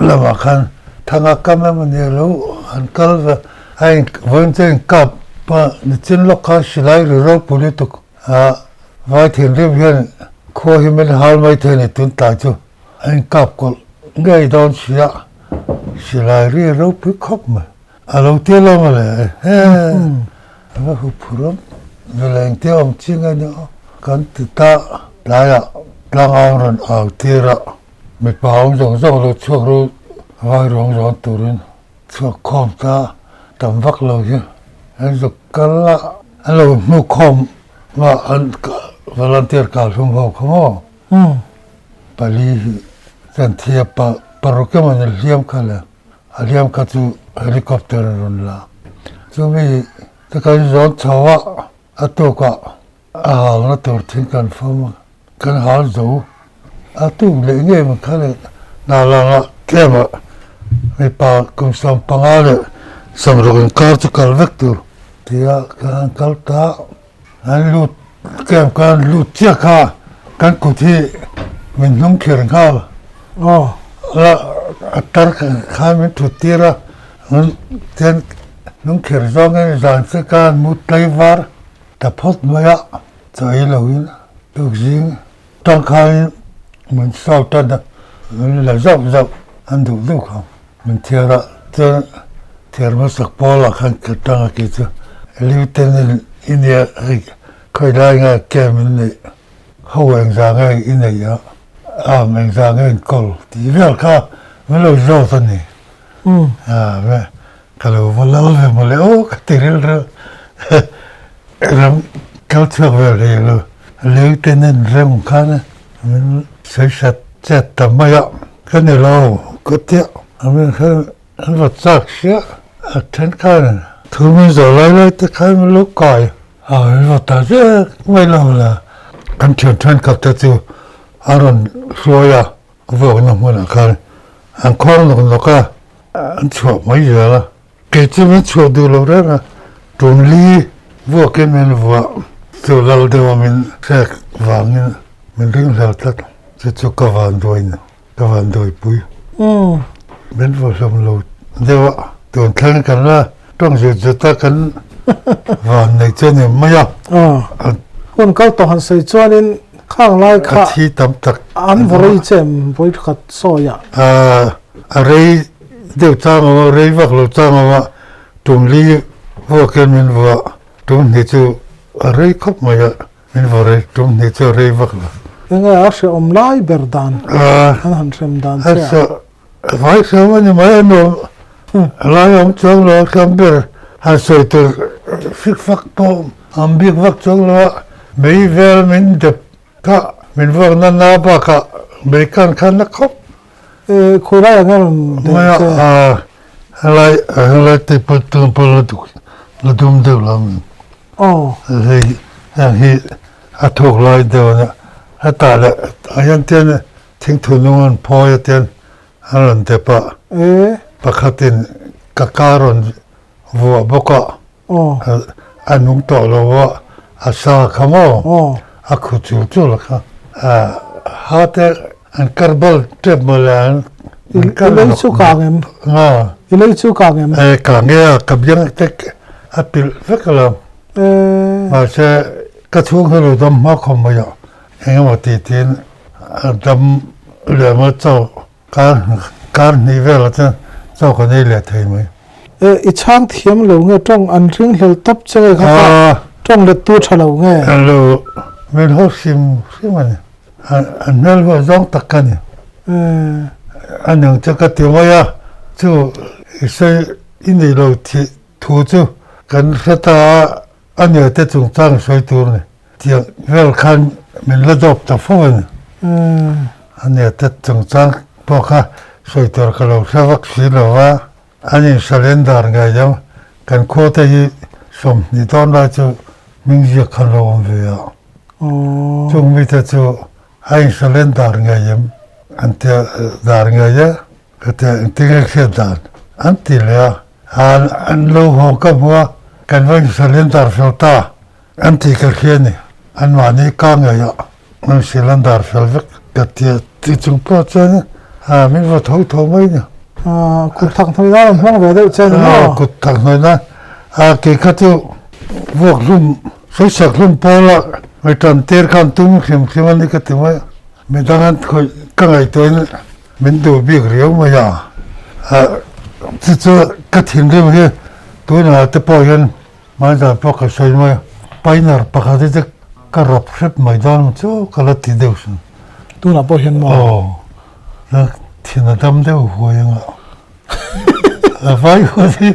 B: lamah khan thanga kam emaw ni lo an kal ve a in vawiin chu a inkap a nichin lawk khan silai ri ropui lutuk a vai thinrim hian khua hi min hal mai thei a ni tun tlai chu a inkap kawlh ngei dawn sia silai ri ropui khawp mai. A lo ti lo mawle he a va hu phur awm vileng te awm ching a nia aw kan ti ta tlaiah tlangau rawn au tir a mipa awm zawng zawng lo chhuak ru vai ruang zawn turin chhuak khawm ta tam vak lo hi an zuk kal a an lo hnu khawm a an volunteer kal hlum ho kha maw pali hi chuan thi a paruk emaw ni hliam kha le. A hliam kha chu helicopter a rawn la. Chumi te kan zawn chho a, a tukah a halna tur thing kan fawm a, kan hal zo. A tuk leh ngei mai kha leh hna langa tlema mipa kum 15 leh 60 inkar chu kal vek tur tia kan kal ta. An lut camp kan lut chiah kha kan kut hi min hnung kher nghal.
A: Aw.
B: La a tar khan min thut tir a. Chuan lungkher zawngin zan che khan mu tlaivar ta phawt mai a, chaw ei loin tukzing tangkhain min sau tan a, min la zauh zauh an duh duh kha min thiar a, chuan thiar hmasak pawlah khan ka tang a kei chu Lieutenant i nia hei khawi lai nge camp in neih ho engzah nge i neih a, arm engzah nge in kawl tih vel kha min lo zawt a ni. Ka lo va lal ve mawle aw ka ti rilru ram kal chhuak ve hle lo Lieutenant rem khan min sawi sat chet ta mai a ka ni lo ka tia min khan an va chak sia a then khan thu min zawh lai lai te khan min lo kai a min va ta zek mai lo la kan thian thenkhat te chu a rawn hruai a. Vuakna hmunah khan an khawng nawk nawk a, an chhuah mai zel a. Kei chu min chhuah duh lo reng a, tum li vuakin min vuah chu lal deuha min hrek vangin min ringhlel tlat. Chu chu ka van duain ka van duaipui. Min vaw hlawm lo deuh a, tun thleng kan la tawng zut zut a kan van nei chu a ni mai a.
A: Hun kal tawh han sawi chuanin Khang lai kha
B: A thi tam tak.
A: An va rei che em vawi khat sawi ah.
B: A rei deuh chang awm a, rei vak lo chang awm a, tum li vuak hian min vuah, tum hnih chu a rei khawp mai a, min vaw rei, tum hnih chu a rei vak lo.
A: Enge a hrehawm lai ber dan an han hrem dan che
B: ah. Vai hrehawm a ni mai a nuam, lai a awm chuang lo a, hrehawm ber han sawi tur fik fak pawh an bik vak chuang lo a, mei vel min dep kha min vuak na na bakah mei kan khan na khawp.
A: E khawi lai ang rawn deh che?
B: Helai helai te pawh tun pawh la duk la dum deuh lo mi.
A: Aw.
B: Hei heng hi a thuk lai deuh a nia, hetah leh ah hian tian Thingthu nung an phawi a tian an rawn dep a, pakhatin ka ka rawn vuah bawk a, a nung tawh lo a, a sa kha maw a khu chul chul a kha. Ha te an kar bal tep mawle an
A: kar I lei chu kang em? I lei chu kang em?
B: E kang e a, ka biang te a pilh vek a lo. Mahse ka chhung hi lo dam hma khawp mai a. Engemaw tih tiin a dam leh maw chaw kar kar hnih velah chuan chaw kan ei leh thei mai.
A: E, i chhang thiam lo nge tawng an ringhlel tawp che nge kha kha tawng let tu tha lo nge?
B: Lo, min haw hrim hrim a ni. An hmel huah zawng tak ka ni. A nung chu ka ti mai a, chu i sawi i nei lo thih thu chu kan hre ta a, a nia te chungchang sawi tur a ni. Tiang vel khan min la dawp ta fo a ni. A nia te chungchang pawh kha sawi tur ka lo hre vak si lo va, an in surrender ngei deuh. Kan khua te hi 20 dawn lai chu hming ziak khan lo awm ve a. Chung mite chu a in surrender ngei em an tia dar ngei e ka tia engtin nge hriat dan an ti leh a. An lo haw ka hmu a, kan va in surrender fel ta. An ti ka hria ni, anmahni ka ngei a, an sil an dar fel vek ka ti a, ti chung pawh chuan min va tho tho mai ni.
A: Kut thak hnuai nan an hmang ve deuh che a ni maw?
B: Kut thak hnuai nan, kei kha chu vuak hlum, sawisak hlum pawla mi tan tir khan tum hrim hrim a ni ka ti mai a, midang an khawih ka ngaihtuahin min duh bik riau mai a, chu chu ka thinrim hi tunah te pawh hian Hmaizah pawh ka sawi mai a, Pioneer pakhat hi chu ka rap hrep mai dawn ang chu ka la ti deuh sin.
A: Tunah pawh hian maw?
B: Aw, la thin a dam deuh huai ang a. A vai huat hi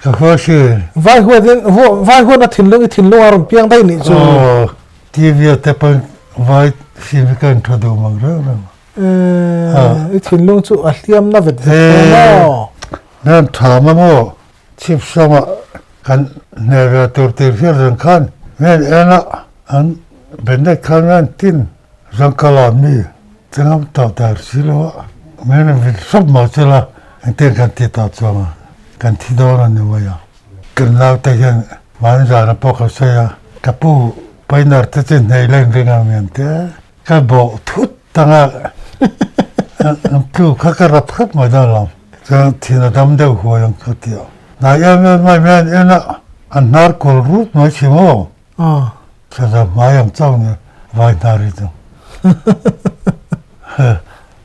B: ka khua hri.
A: Vai huat in, vai huat na thinlung i thinlung a rawn piang daih nih chu.
B: Aw, TV a te pawhin vai film hi ka en tha duh mang reng reng.
A: I thinlung chu a hliam na vet vet tawh maw?
B: Nan tha ma maw? Chhip sawmah kan hne ve tur tih hriat reng khan men en a, an Bennet khan men tin Zangkala mi che ngam tawh der si lo a, men a vil hrep mah che la engtin kan ti tawh chuang a, kan thi dawn a ni mai a. Kan naute hian mahni zana pawh ka sawi a, ka pu Painar te chu hnei leng ring ang em te ka bawh thut tang a, an tlu kha ka rap hrep mai dawn lo. Chuan thin a dam deuh huai ang ka ti a. Hnai em em mai mai an en a, an hnar kawl rut mai si maw? Saza hmai ang chauh ni vai hnar hi chu.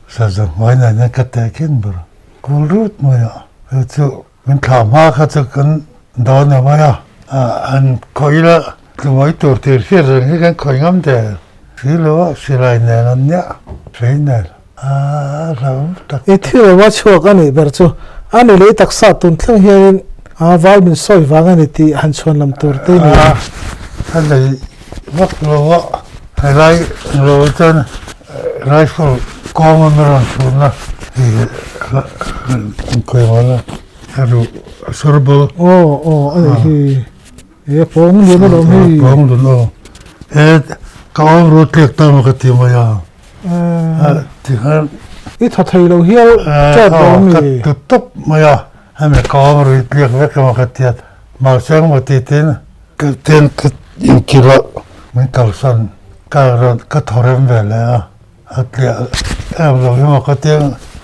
B: Saza hmai nen hian ka tehkhin ber a, kawl rut mai a. Chu chu min thlah hma kha chu kan dawn a mai a, an khawih ila tlu mai tur tih hriat reng hi kan khawih ngam der si lo a, silai nen an nia, hrei nen. A hlauhawm tak.
A: I thil a chhuak a nih ber chu a ni leh i taksa tun thleng hianin a vai min sawi vang a ni tih han chhuan lam tur te ni.
B: A nei vak lo a, helai lo chuan rifle kawng a mi rawn chhunna hi inkhawih a ruh a sawr bawk.
A: Aw aw a nih hi. E pawng lian alawm hei.
B: Pawng lian aw. E ka awm ru tliak ta maw ka ti mai a. Tikhan.
A: I thaw thei lo hial tep lo mi.
B: Ka tu tawp mai a. Hemi ka awm ru tliak vek emaw ka ti a. Mahse engmaw ti tin ka ten ka inkilh a min kalsan ka rawn ka thaw rem ve leh a. A tliah em lo emaw ka ti a.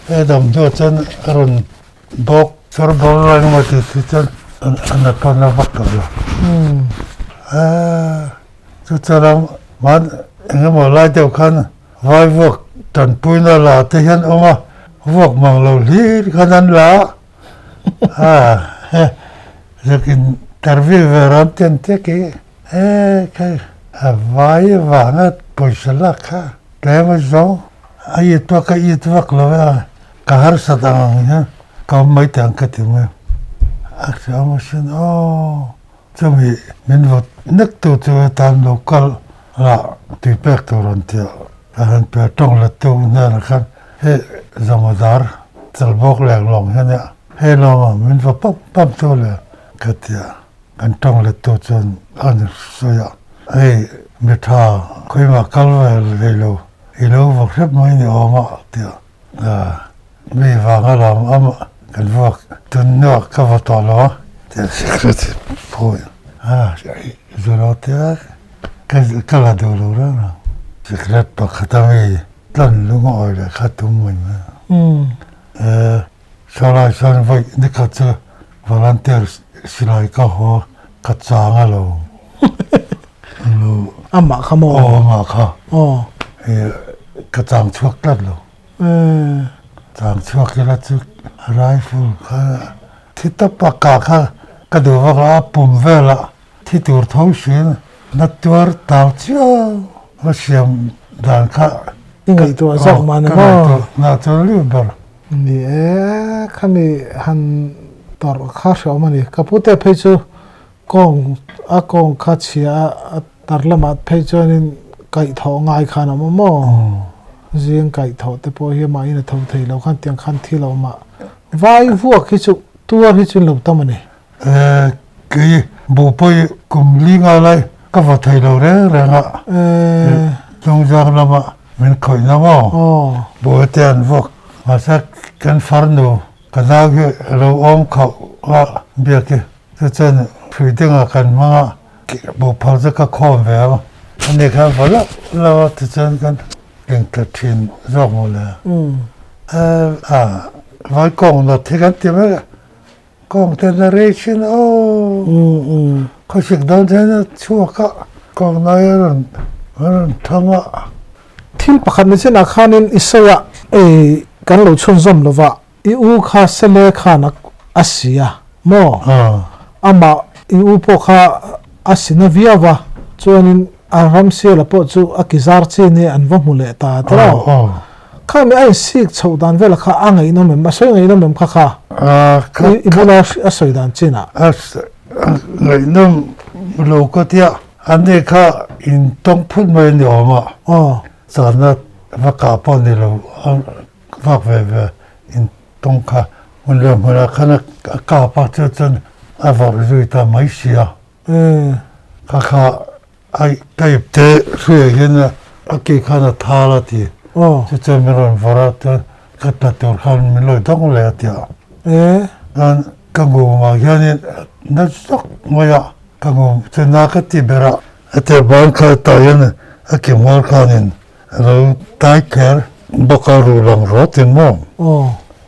B: He dam hnuah chuan a rawn Bawk chawr bawr lai emaw tih si chuan a na tawn a vak tawh lo. Chu chuan hman eng emaw lai deuh khan vai vuak tanpuina la te hian awm a, vuak mang lo hlir khan an la a. Zakin tarvi ve ram ten te ki e khai a vai vanga pawisa lak kha tlem a zawng a it vak a it vak lo a. Ka harsat ang ang hian ka awm mai teh ang ka ti mai a. A hria awm asin aw. Chumi min vawt nek tu chu hetan lo kal lah tui pek tur an ti a. Ka han pe tawng let tu hnenah khan hei Zamadar Chalbawk leng lawng hian nia hei lawma min va pam pam tu le ka ti a. Kan tawng let tu chuan a ni sawi a, hei mi tha khawimah kal ve rei lo i lo va hrep mai ni awm a ti a. Mi vanga lam am kan vuak tun hnuah ka va tawh lo a ti a secret pawh a zero te a ka la duh lo reng reng. Secret pakhat a mi tlan lung a awi leh kha tum mai mai a. Saw lai chuan vawi nikhat chu volunteer silai ka haw ka chang a lo.
A: Amah kha maw?
B: Aw amah kha. Aw. Ka chang chhuak tlat lo. Chang chhuak ila chu rifle kha thi tawp a kah kha ka duh vak lo a pum velah thi tur tho hrin na tuar tau chiau a siam dan kha.
A: I ngaihtuah zawk mah ni maw?
B: Ka ngaihtuah na chu liu ber.
A: Ni e, khami han tawrh kha hreawm a ni. Ka pute phei chu Kawng a kawng kha chhia a a tar lamah phei chuanin kaihthawh ngai khan a awm a maw? Zing kaihthawh te pawh hi amahin a tho thei lo khan tiang khan thil a awm a, vai vuak hi chu tuar hi chu in lo tam a ni.
B: Kei buhpawi kum li nga lai ka va thei lo reng reng a, Tlungzang lama min khawih na maw? Buhpawi te an vuak mahse kan farnu ka nau hi a lo awm khauh a biak i. Chu chuan hrui dingah kan hmang a, buhphal chu ka khawm ve a, ani khan va lauh lauh a tichuan kan engtla thin zawk maw le. A vai kawng nawt hi kan ti mai a, kawng te na rei thin aw, khawsik dawn hian a chhuak a, kawng nai a rawn a rawn tham a.
A: Thil pakhat ni chinah khanin i sawi a, ei kan lo chhunzawm lova I u kha sele khan a si a maw? Amah i u pawh kha a si na viau a, chuanin a ramsiala pawh chu a ki zar chin hi an va hmu leh ta ta lo. Khami a insik chhoh dan vela kha a ngaihnawm em? A sawi ngaihnawm em kha kha? I bula a sawi dan chinah.
B: A ngaihnawm lo ka tia, ani kha intawng phut mai a ni awm a, chana va kah pawh ni lo. Vak ve ve in tawng kha hmun leh hmunah khan a kap a, chu chuan a vawrh zui ta mai si a. Kha kha a ka ipte hruiah hian a ki khan a thal a ti. Chu chuan min rawn vawrh a, chuan ka tla tur khan min lo dawng leh a ti a. Chuan ka ngumah hianin na zawk mai a, ka ngum chu na ka ti ber a. A tir ban kha tah hian a ki hmawr khanin A lo tai kher bawk a, ruh lang rawt in maw?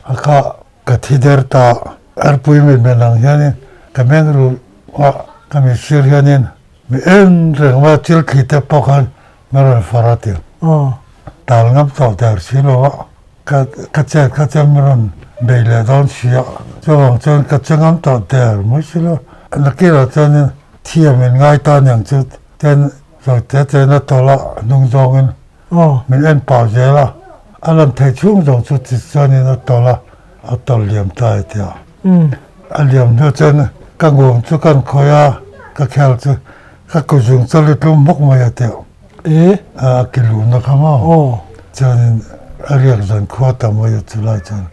B: A kha. ka thi der ta. Arpui mit men ang hianin ka meng ru a, ka mit sir hianin mi en reng mai a, thil thli te pawh khan min rawn far a ti. Tal ngam tawh der si lo a, ka ka chet kha chuan min rawn bei leh dawn si a, chuvang chuan ka che ngam tawh der mai si lo. Nakirah chuanin thi a min ngai ta aniang chu ten zawi te te in a tawlh a, hnung zawngin Min en pah zel a, a lan theih chhung zawng chu ti chuanin a tawlh a, a tawlh liam ta e tia. A liam hnu chuan ka ngum chu kan khawih a, ka khel chu ka kut zung chu a lut lum hmawk mai a tia. A ki luhna kha maw? Chuanin a riak zan khua ta mai a chulai chuan.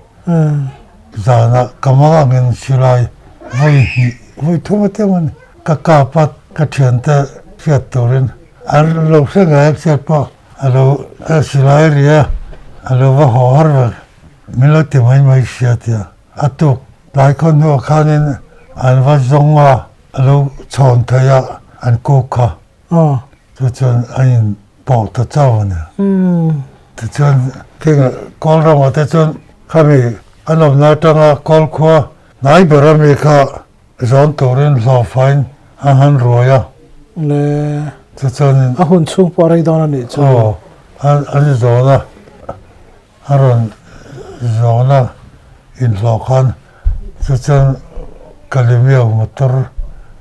B: Zanah ka mang angin silai vawi hnih vawi thum a tia mawni ka kap a, ka thiante hriat turin An lo hre ngai a chhiat pawh a lo silai ri a, a lo va haw har vek. Min lo ti mai mai sia tia. A tuk tlai khaw hnuah khanin an va zawng a, a lo chhawn thei a, an kuk kha. Chu chuan a in pawh ta chauh a ni. Tichuan khing kawl ramah te chuan khami an awmna atanga kawl khua hnai ber ami kha Zawn turin hlawhfain a han ruai a.
A: Le.
B: Chuchuanin.
A: A hun chhung pawh a rei dawn a nih chu.
B: Aw, an zawn a, a rawn zawn a inhlawh khan chuchuan Kalimio motor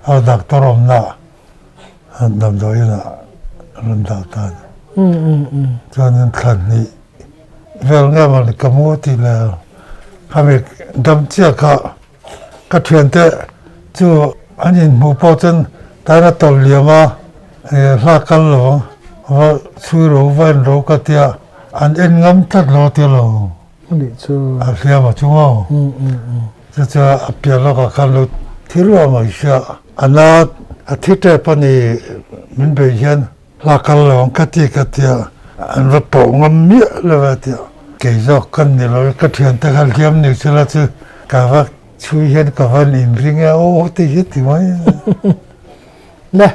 B: a doctor awmna ah damdawi inah a rawn dah ta a ni. Chuanin thla hnih vel nge mawni ka mu tih leh khami dam chiah kha Ka thiante chu an inhmuh pawh chuan tan a tawlh liam a, hla kal lo ang, va chhui ro va en ro ka tia, an en ngam tlat lo a tia lo. A hliam a chung aw. Chu chu a piah lawkah khan lo thi ruah mai sia, a na a thi tep a ni min beih hian. Hla kal lo ang ka ti ka tia, an va pawh ngam miah lo a tia. Kei zawk ka ni lo, ka thiante kha hliam ni sela chu ka va chhui hian ka van inring e aw ti hi ti mai.
A: Le,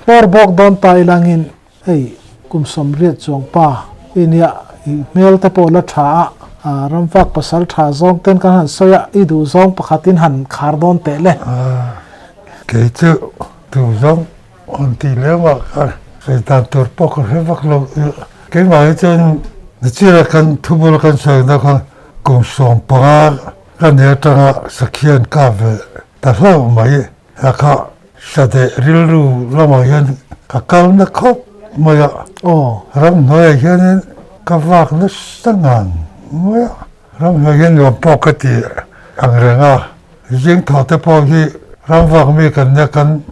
A: hmawr bawk dawn ta ilangin hei kum 80 chuang pa i nia, i hmel te pawh la tha a, ramvak pasal tha zawng ten kan han sawi a, i duh zawng pakhatin han khar dawn teh le.
B: Kei chu duh zawng An tih leh mah kha sawi dan tur pawh ka hre vak lo. Keimah hi chuan nachira kan thubul kan sawina kha kum 15 ka ni atanga sakhi an kap ve ta hlauh mai. A kha Sadeh rilru lamah hian ka kal na khawp mai a. Ramhnuaiah hianin ka vak nasa ngang mai a. Ramhnuai hian nuam pawh ka ti ang reng a. Zing thaw te pawh hi ramvak mi kan nia kan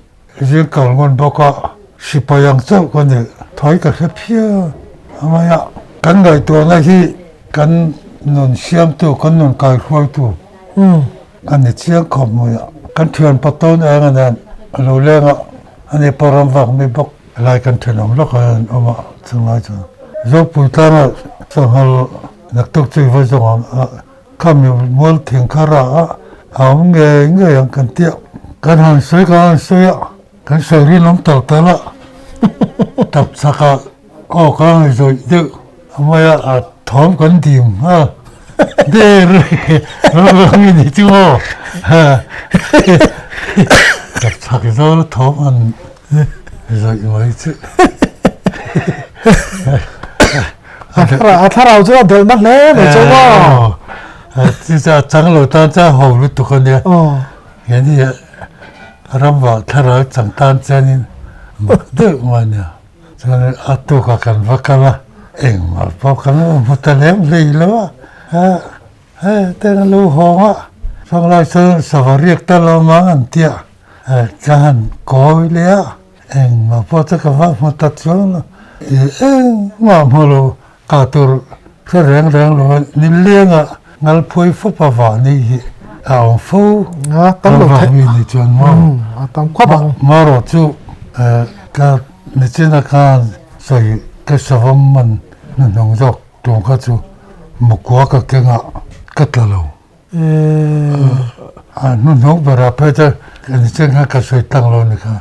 B: Zing kal ngawn bawk a, sipai ang chauh ka ni. Thawi ka hre phian a mai a. Kan ngaihtuahna hi kan nun siamtu, kan nun kaihruaitu a ni chiang khawp mai a. Kan thian patawn eng a nen a lo leng a, ani pawh ram vak mi bawk lai kan thenawm lawk a an awm a, chunglai chuan Zopui tlanga sanghal naktuk chu i va zawng ang a. Khami mual thing kha rah a, a awm ngei ngei ang kan tia. Kan han sawi kan han sawi a, kan sawi rinawm tawh tal a, tap chak ah aw ka ngai zawih deuh a mai a, a thawm kan dim nghal der ram rang i ni chu maw tap chak zawl a thawm han zawih mai chu.
A: A thlarau chu a delh na hle mai chu maw?
B: Chu chu a chang lo tan chuan ho lutuk a nia. He ni ramvah thlarau chang tan chuanin mak deuh mai a nia. Chuan a tukah kan va kal a, engmah pawh kan lo hmu ta lem hlei lo a. Hei teng a lo hawng a, chunglai chuan sava riak ta lo mang an tia. Ka han kawi leh a. Engmah pawh chu ka va hmu ta chuang lo. Engmah hmu lo ka tur hre reng reng lo a, nileng a ngal phuai fawp a vah ni hi a awm fo.
A: A tam lo
B: theih. Mi ni chuan maw?
A: A tam khawp ang.
B: Marawh chu ka nichin a khan sawi ka savam man hnuhnawng zawk tum kha chu mukua ka keng a ka tla lo. A hnuhnawk berah phei chuan nichin khan ka sawi tlang lo ni kha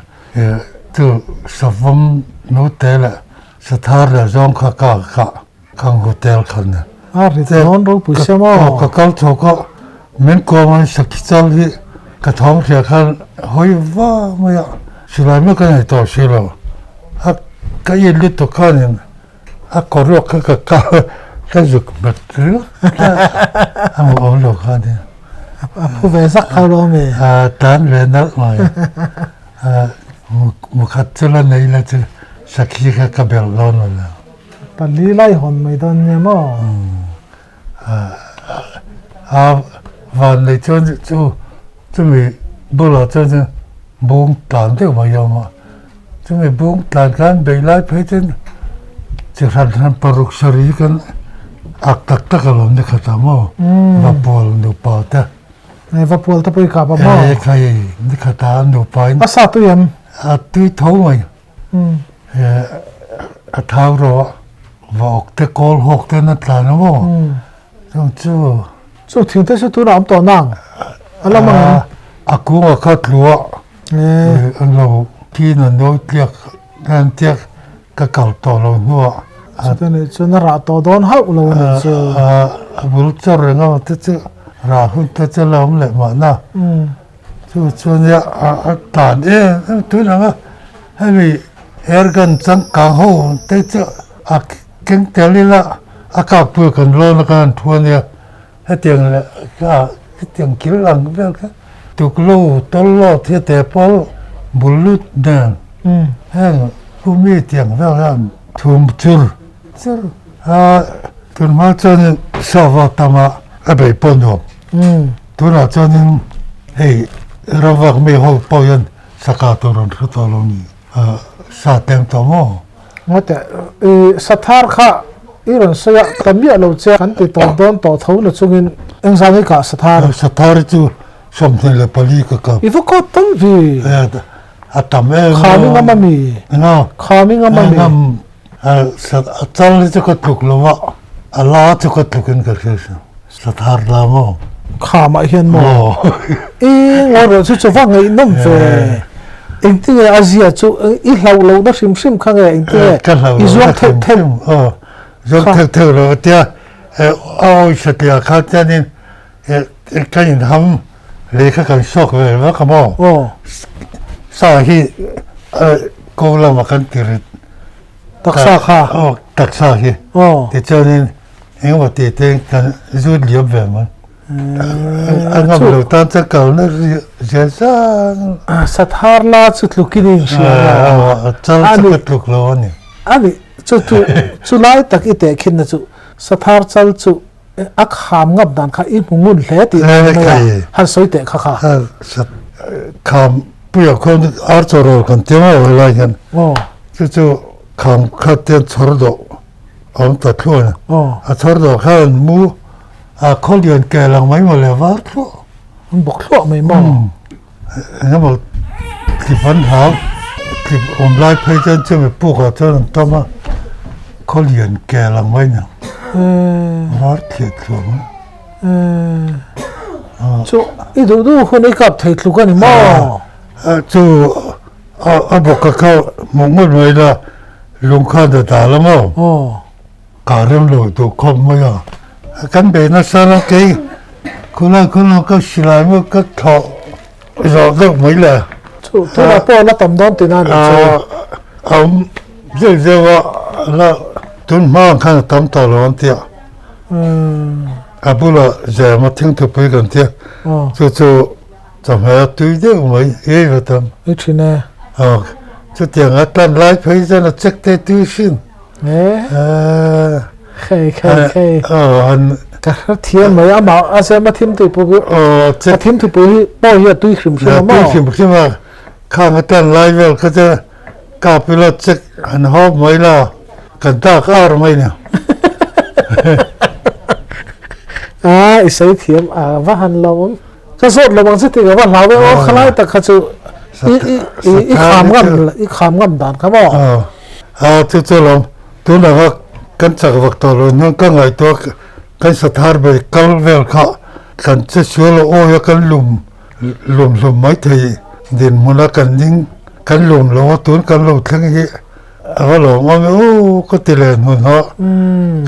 B: chu savawm note leh sathar leh zawng kha ka kah khang hotel khan
A: a ri dawn ropui sia maw
B: ka kal chho ka. Min kawm a sakhi chal hi ka thawng hria khan hawi va mai a, silai mai ka nei tawh si lo. A ka in lutuk khanin a kawruak kha ka kal ka zuk hmet ringawt a hmuh awm lo khanin.
A: A phu ve zak kha lo ami?
B: A tan ve nalh mai. Mukhat chu la nei la chu sakhi kha ka belh dawn lo la.
A: Pali lai hawn mai dawn nia maw?
B: A van nei chuan chu chumi bulah chuan bung tlan deuh mai a awm a, chumi bung tlan khan bei lai phei chuan chi hran hran paruk sarih kan ak tak tak alawm ni khat a maw Vapual nupa te.
A: Vapual te pawh i kap a maw?
B: E khai ni khat a nupa in.
A: A sa tui em?
B: A tui tho mai. A thau rawh va awk te kawl hawk te na tlan a maw chung chu.
A: Chu thing te chu tunah awm tawh nang a la mang em?
B: A kung a kha tlu a an lo kin a nawi tliak an tiak ka kal tawh lo hnuah.
A: Chutah nih chuan a rah tawh dawn hauh lo a nih chu.
B: A bul chawr reng a te chu rah hun te chu la awm leh mahna. Chu chu nia a tan em em tun ang a, hemi airgun changkang ho te chu a keng tel ila a kak pui kan lawn a kan thu ania, hetiang leh kha hetiang kil ang vel kha tuklo tawllo thil te pawl bul lut nen heng kumi tiang vel hian thum chur chur a tunhma chuanin sava tama a bei pawh nuam. Tunah chuanin hei ramvak mi ho pawh hian saka tur an hre tawh lo ni, sa tlem tawh maw?
A: Ngawteh, i sathar kha i rawn sawi a, ka miah lo che kan ti tawp dawn tawh tho na chungin engzang i kah sathar?
B: Sathar chu 24 ka kap.
A: I va kawt tam vi?
B: A tam em.
A: Kham i ngam a mi?
B: Engah?
A: Kham i ngam a mi?
B: Ngam, a chal hi chu ka tluk lo a, a la chu ka tluk in ka hria si. Sathar la maw?
A: Khamah hian maw? I ngaw rawh chu chu va ngaihnawm ve. Engtinge a zia chu i hlauh lohna hrim hrim kha nge engtinge i zuang theuh theuh?
B: Aw, zuang theuh theuh lo a tia a awi satliah kha chuanin ka inham lei kha kan sawk ve vak a maw? Sa hi ko lamah kan ti rit.
A: Taksa kha?
B: Aw, taksa hi. Tichuanin Engemaw tih te kan zut liam ve mai. A ngam lo tan chuan kalna zia zang.
A: Sathar la chu tluk in in hria
B: a. Chal chu ka tluk lo a ni.
A: A ni, chu chu chu lai tak i teh khin na chu Sathar chal chu a kham ngap dan kha i hmu ngun hle tih na mai a, han sawi teh kha kha.
B: Kham puia khawn ar chaw rawl kan ti mai lai hian chu chu kham kha te chhawr dawh. Awm ta thluan a. A chhawr dawh khan mu a khaw lian ke lang mai maw le var thluah.
A: An bawk thluah mai maw?
B: Engemaw tlip an hlau, tlip awm lai phei chuan chumi pukah chuan an tam a, khaw lian ke lang mai nia. Var thliah thluah mai.
A: Chu i duh duh hun i kap thei tluk a ni maw?
B: Chu a bawk a kha hmuh ngawt mai la. Lung kha da ta la maw? Ka rem lo duh khawp mai a. Kan bei nasa la kei khulai khulai ka silai maw ka thlawh zawh deuh mai le.
A: Chu tunah pawh la tam dawn tih na a nih chu.
B: A awm zeuh zeuh a, la tun hma ang khan a tam tawh lo an ti a. A bulah zem a thingthupui kan ti a, chu chu Chawhmeh a tui deuh mai ei va tam.
A: I thin e.
B: Aw, chutiang a tan lai phei chuan a check te tui hrin.
A: E. Khei khei khei.
B: Aw, han.
A: Ka hre thiam mai amah a sem a thim tui pawh hi.
B: Aw,
A: check. A thim tui pawh hi pawh hi a tui hrim hrim a maw?
B: A tui hrim hrim a, khang a tan lai vel kha chuan kap ila check han hawp mai la, kan dak ar mai nia.
A: A, i sawi thiam a va han lo awm. Ka zawt lo ang che tih ka va hlau e aw khalai tak kha chu i i i kham ngam i kham ngam dan kha maw.
B: A chu chu lawm tunah kha kan chak vak tawh lo hian ka ngaihtuah kan sathar ber kal vel kha kan che sual a awi a kan lum lum hlum mai thei dinhmun a kan ding kan lum lo a tun kan lo thleng hi a va lawm awm e aw ka ti leh hmun haw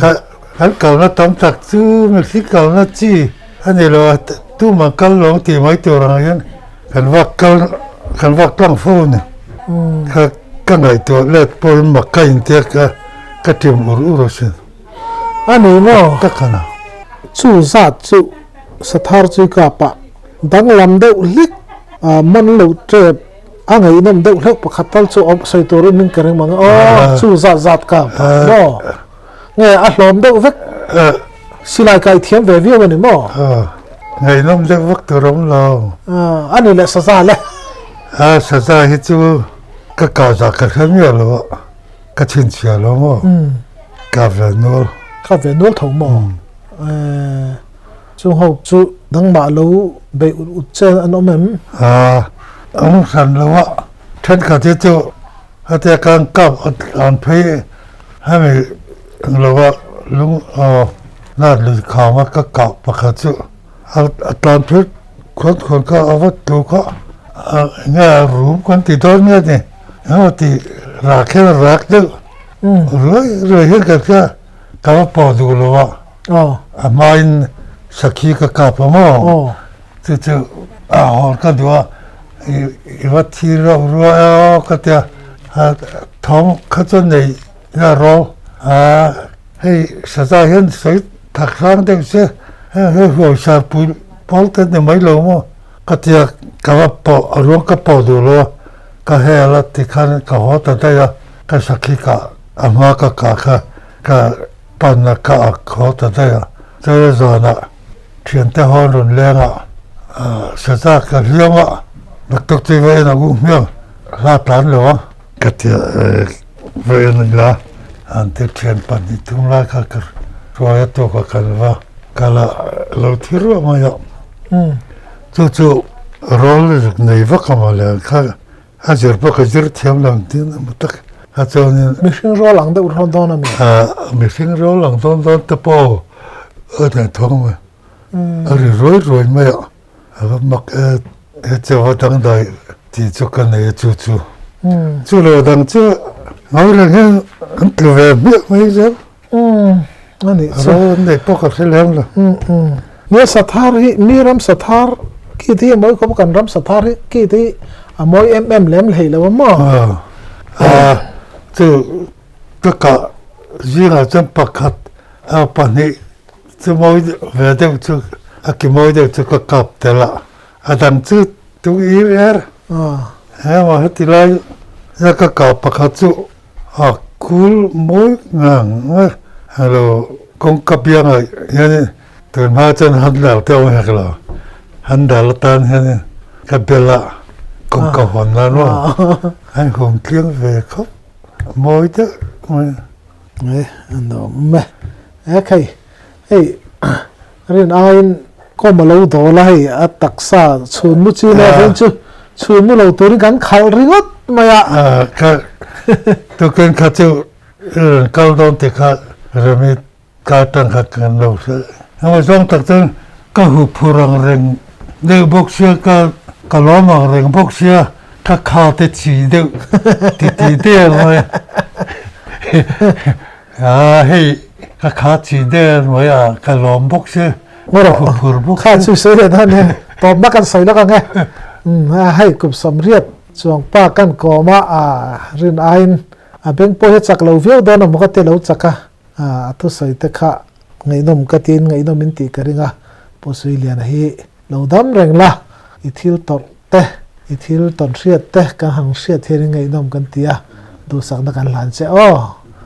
B: kha kan kalna tam tak chu mihring kalna chi. A ni lo a, Tumah kal lo tih mai tur ang hian kan vak kal kan vak tlang fo a ni. Kha ka ngaihtuah let pawhin mak ka intia ka ka ṭim ur ur asin.
A: A ni maw?
B: Tak a na.
A: Chu zat chu Sathar chu kap ah danglam deuh hlik a man lo tep a ngaihnawm deuh hleuh pakhat tal chu awm sawi tur in ka ring mang a aw chu zat zat kap ah maw? Nge a hlawm deuh vek silai kai thiam ve viau a ni maw?
B: Ngaihnawm deuh vek tur awm lo.
A: A ni leh saza le.
B: A saza hi chu ka kah zah ka hre miah lo a, ka chhinchhiah lo maw? Ka ve nual.
A: Ka ve nual tho maw? Chung ho chu nangmah lo beih ut ut che an awm em?
B: A awm hran lo a, thenkhat hi chu hetia kan kap an phei Hemi lova lung nat lui khama ka kah pakhat chu a tlan phei khawn khawn kha a va tluk a, enge a rum kan ti dawn nge ni engemaw ti rak hian a rak deuh ruai ruai hian ka hria ka va pawh duh lo a, a hmain sakhi ka kap a maw chu chu a hawn ka duh a i va thi reuh ruai a ka tia thawm kha chuan nei a ro a hei saza hian sawi thak hrang deuh se heng hi huai sar pui pawl te ni mai lo maw ka tia ka va pawh a ruang ka pawh duh lo a ka hel a tikhan ka haw ta daih a ka sakhi kah a hma ka kah kha ka pan a ka ak haw ta daih a chuan zanah Thiante ho an rawn leng a, saza ka hliam a, naktuk chu va en ang u hmiang, hla tlan lo a. Ka ti a, va en ila, an ti thian pahnih thum lai kha ka hruai a tawk a kan va kal a, lo thi ruah mai a. Chu chu rawl nei vak a mawle kha A zir pawh ka zir thiam lo ang tin emaw tak a chuanin.
A: Mihring rawl ang deuh rawn dawn a mi?
B: Mihring rawl ang dawn dawn te pawh a nih thawng mai. A ri ruai ruai mai a, a va mak e, he chaw a dangdai tih chu ka nei a chu chu. Chu lo dang chu ngawi reng hian an tlu ve hmiah mai zel.
A: A nih chu.
B: Rawl an neih pawh ka hre lem lo.
A: Nia sathar hi mi ram sathar khi te hi a mawi khawp a kan ram sathar hi khi te hi a mawi em em lem hlei lo a maw?
B: A chu ka kah zingah chuan pakhat a pahnih chu mawi ve deuh chu a ki mawi deuh chu ka kap tel a a dang chu tung ir er emaw heti lai a ka kah pakhat chu A kul mawi ngang mai alo kawngka piangah hianin tun hma chuan handle te a awm hek lo handle atan hianin ka bel a kawngka hawn nan maw a inhum tliang ve khawp mawi deuh mai.
A: E a nuam e e khai hei rin aiin kawm a lo dawl a hei a taksa chhun mu chin a then chu chhun mu lo turin kan khalh ringawt mai a.
B: Ka tukin kha chu i rawn kal dawn tih kha Remi ka atang kha kan lo hrilh. Engemaw zawng tak chuan ka hu phur ang reng deuh bawk sia ka ka lawm ang reng bawk sia ka kha te chi deuh ti ti der mai a hei ka kha chi der mai a ka lawm bawk sia ka hu phur bawk
A: sia. Kha chu sawi leh dawn nia tawpna kan sawi lawk ang e hei kum sawmriat chuang pa kan kawm a rin aiin a beng pawh hi a chak lo viau dawn a maw ka ti lo chak a a thusawi te kha ngaihnawm ka tiin ngaihnawm in tih ka ring a, Pu Suiliana hi lo dam reng la, i thil tawrh te, i thil tawn hriat te kan han hriat hian in ngaihnawm kan ti a, duhsakna kan hlan che aw.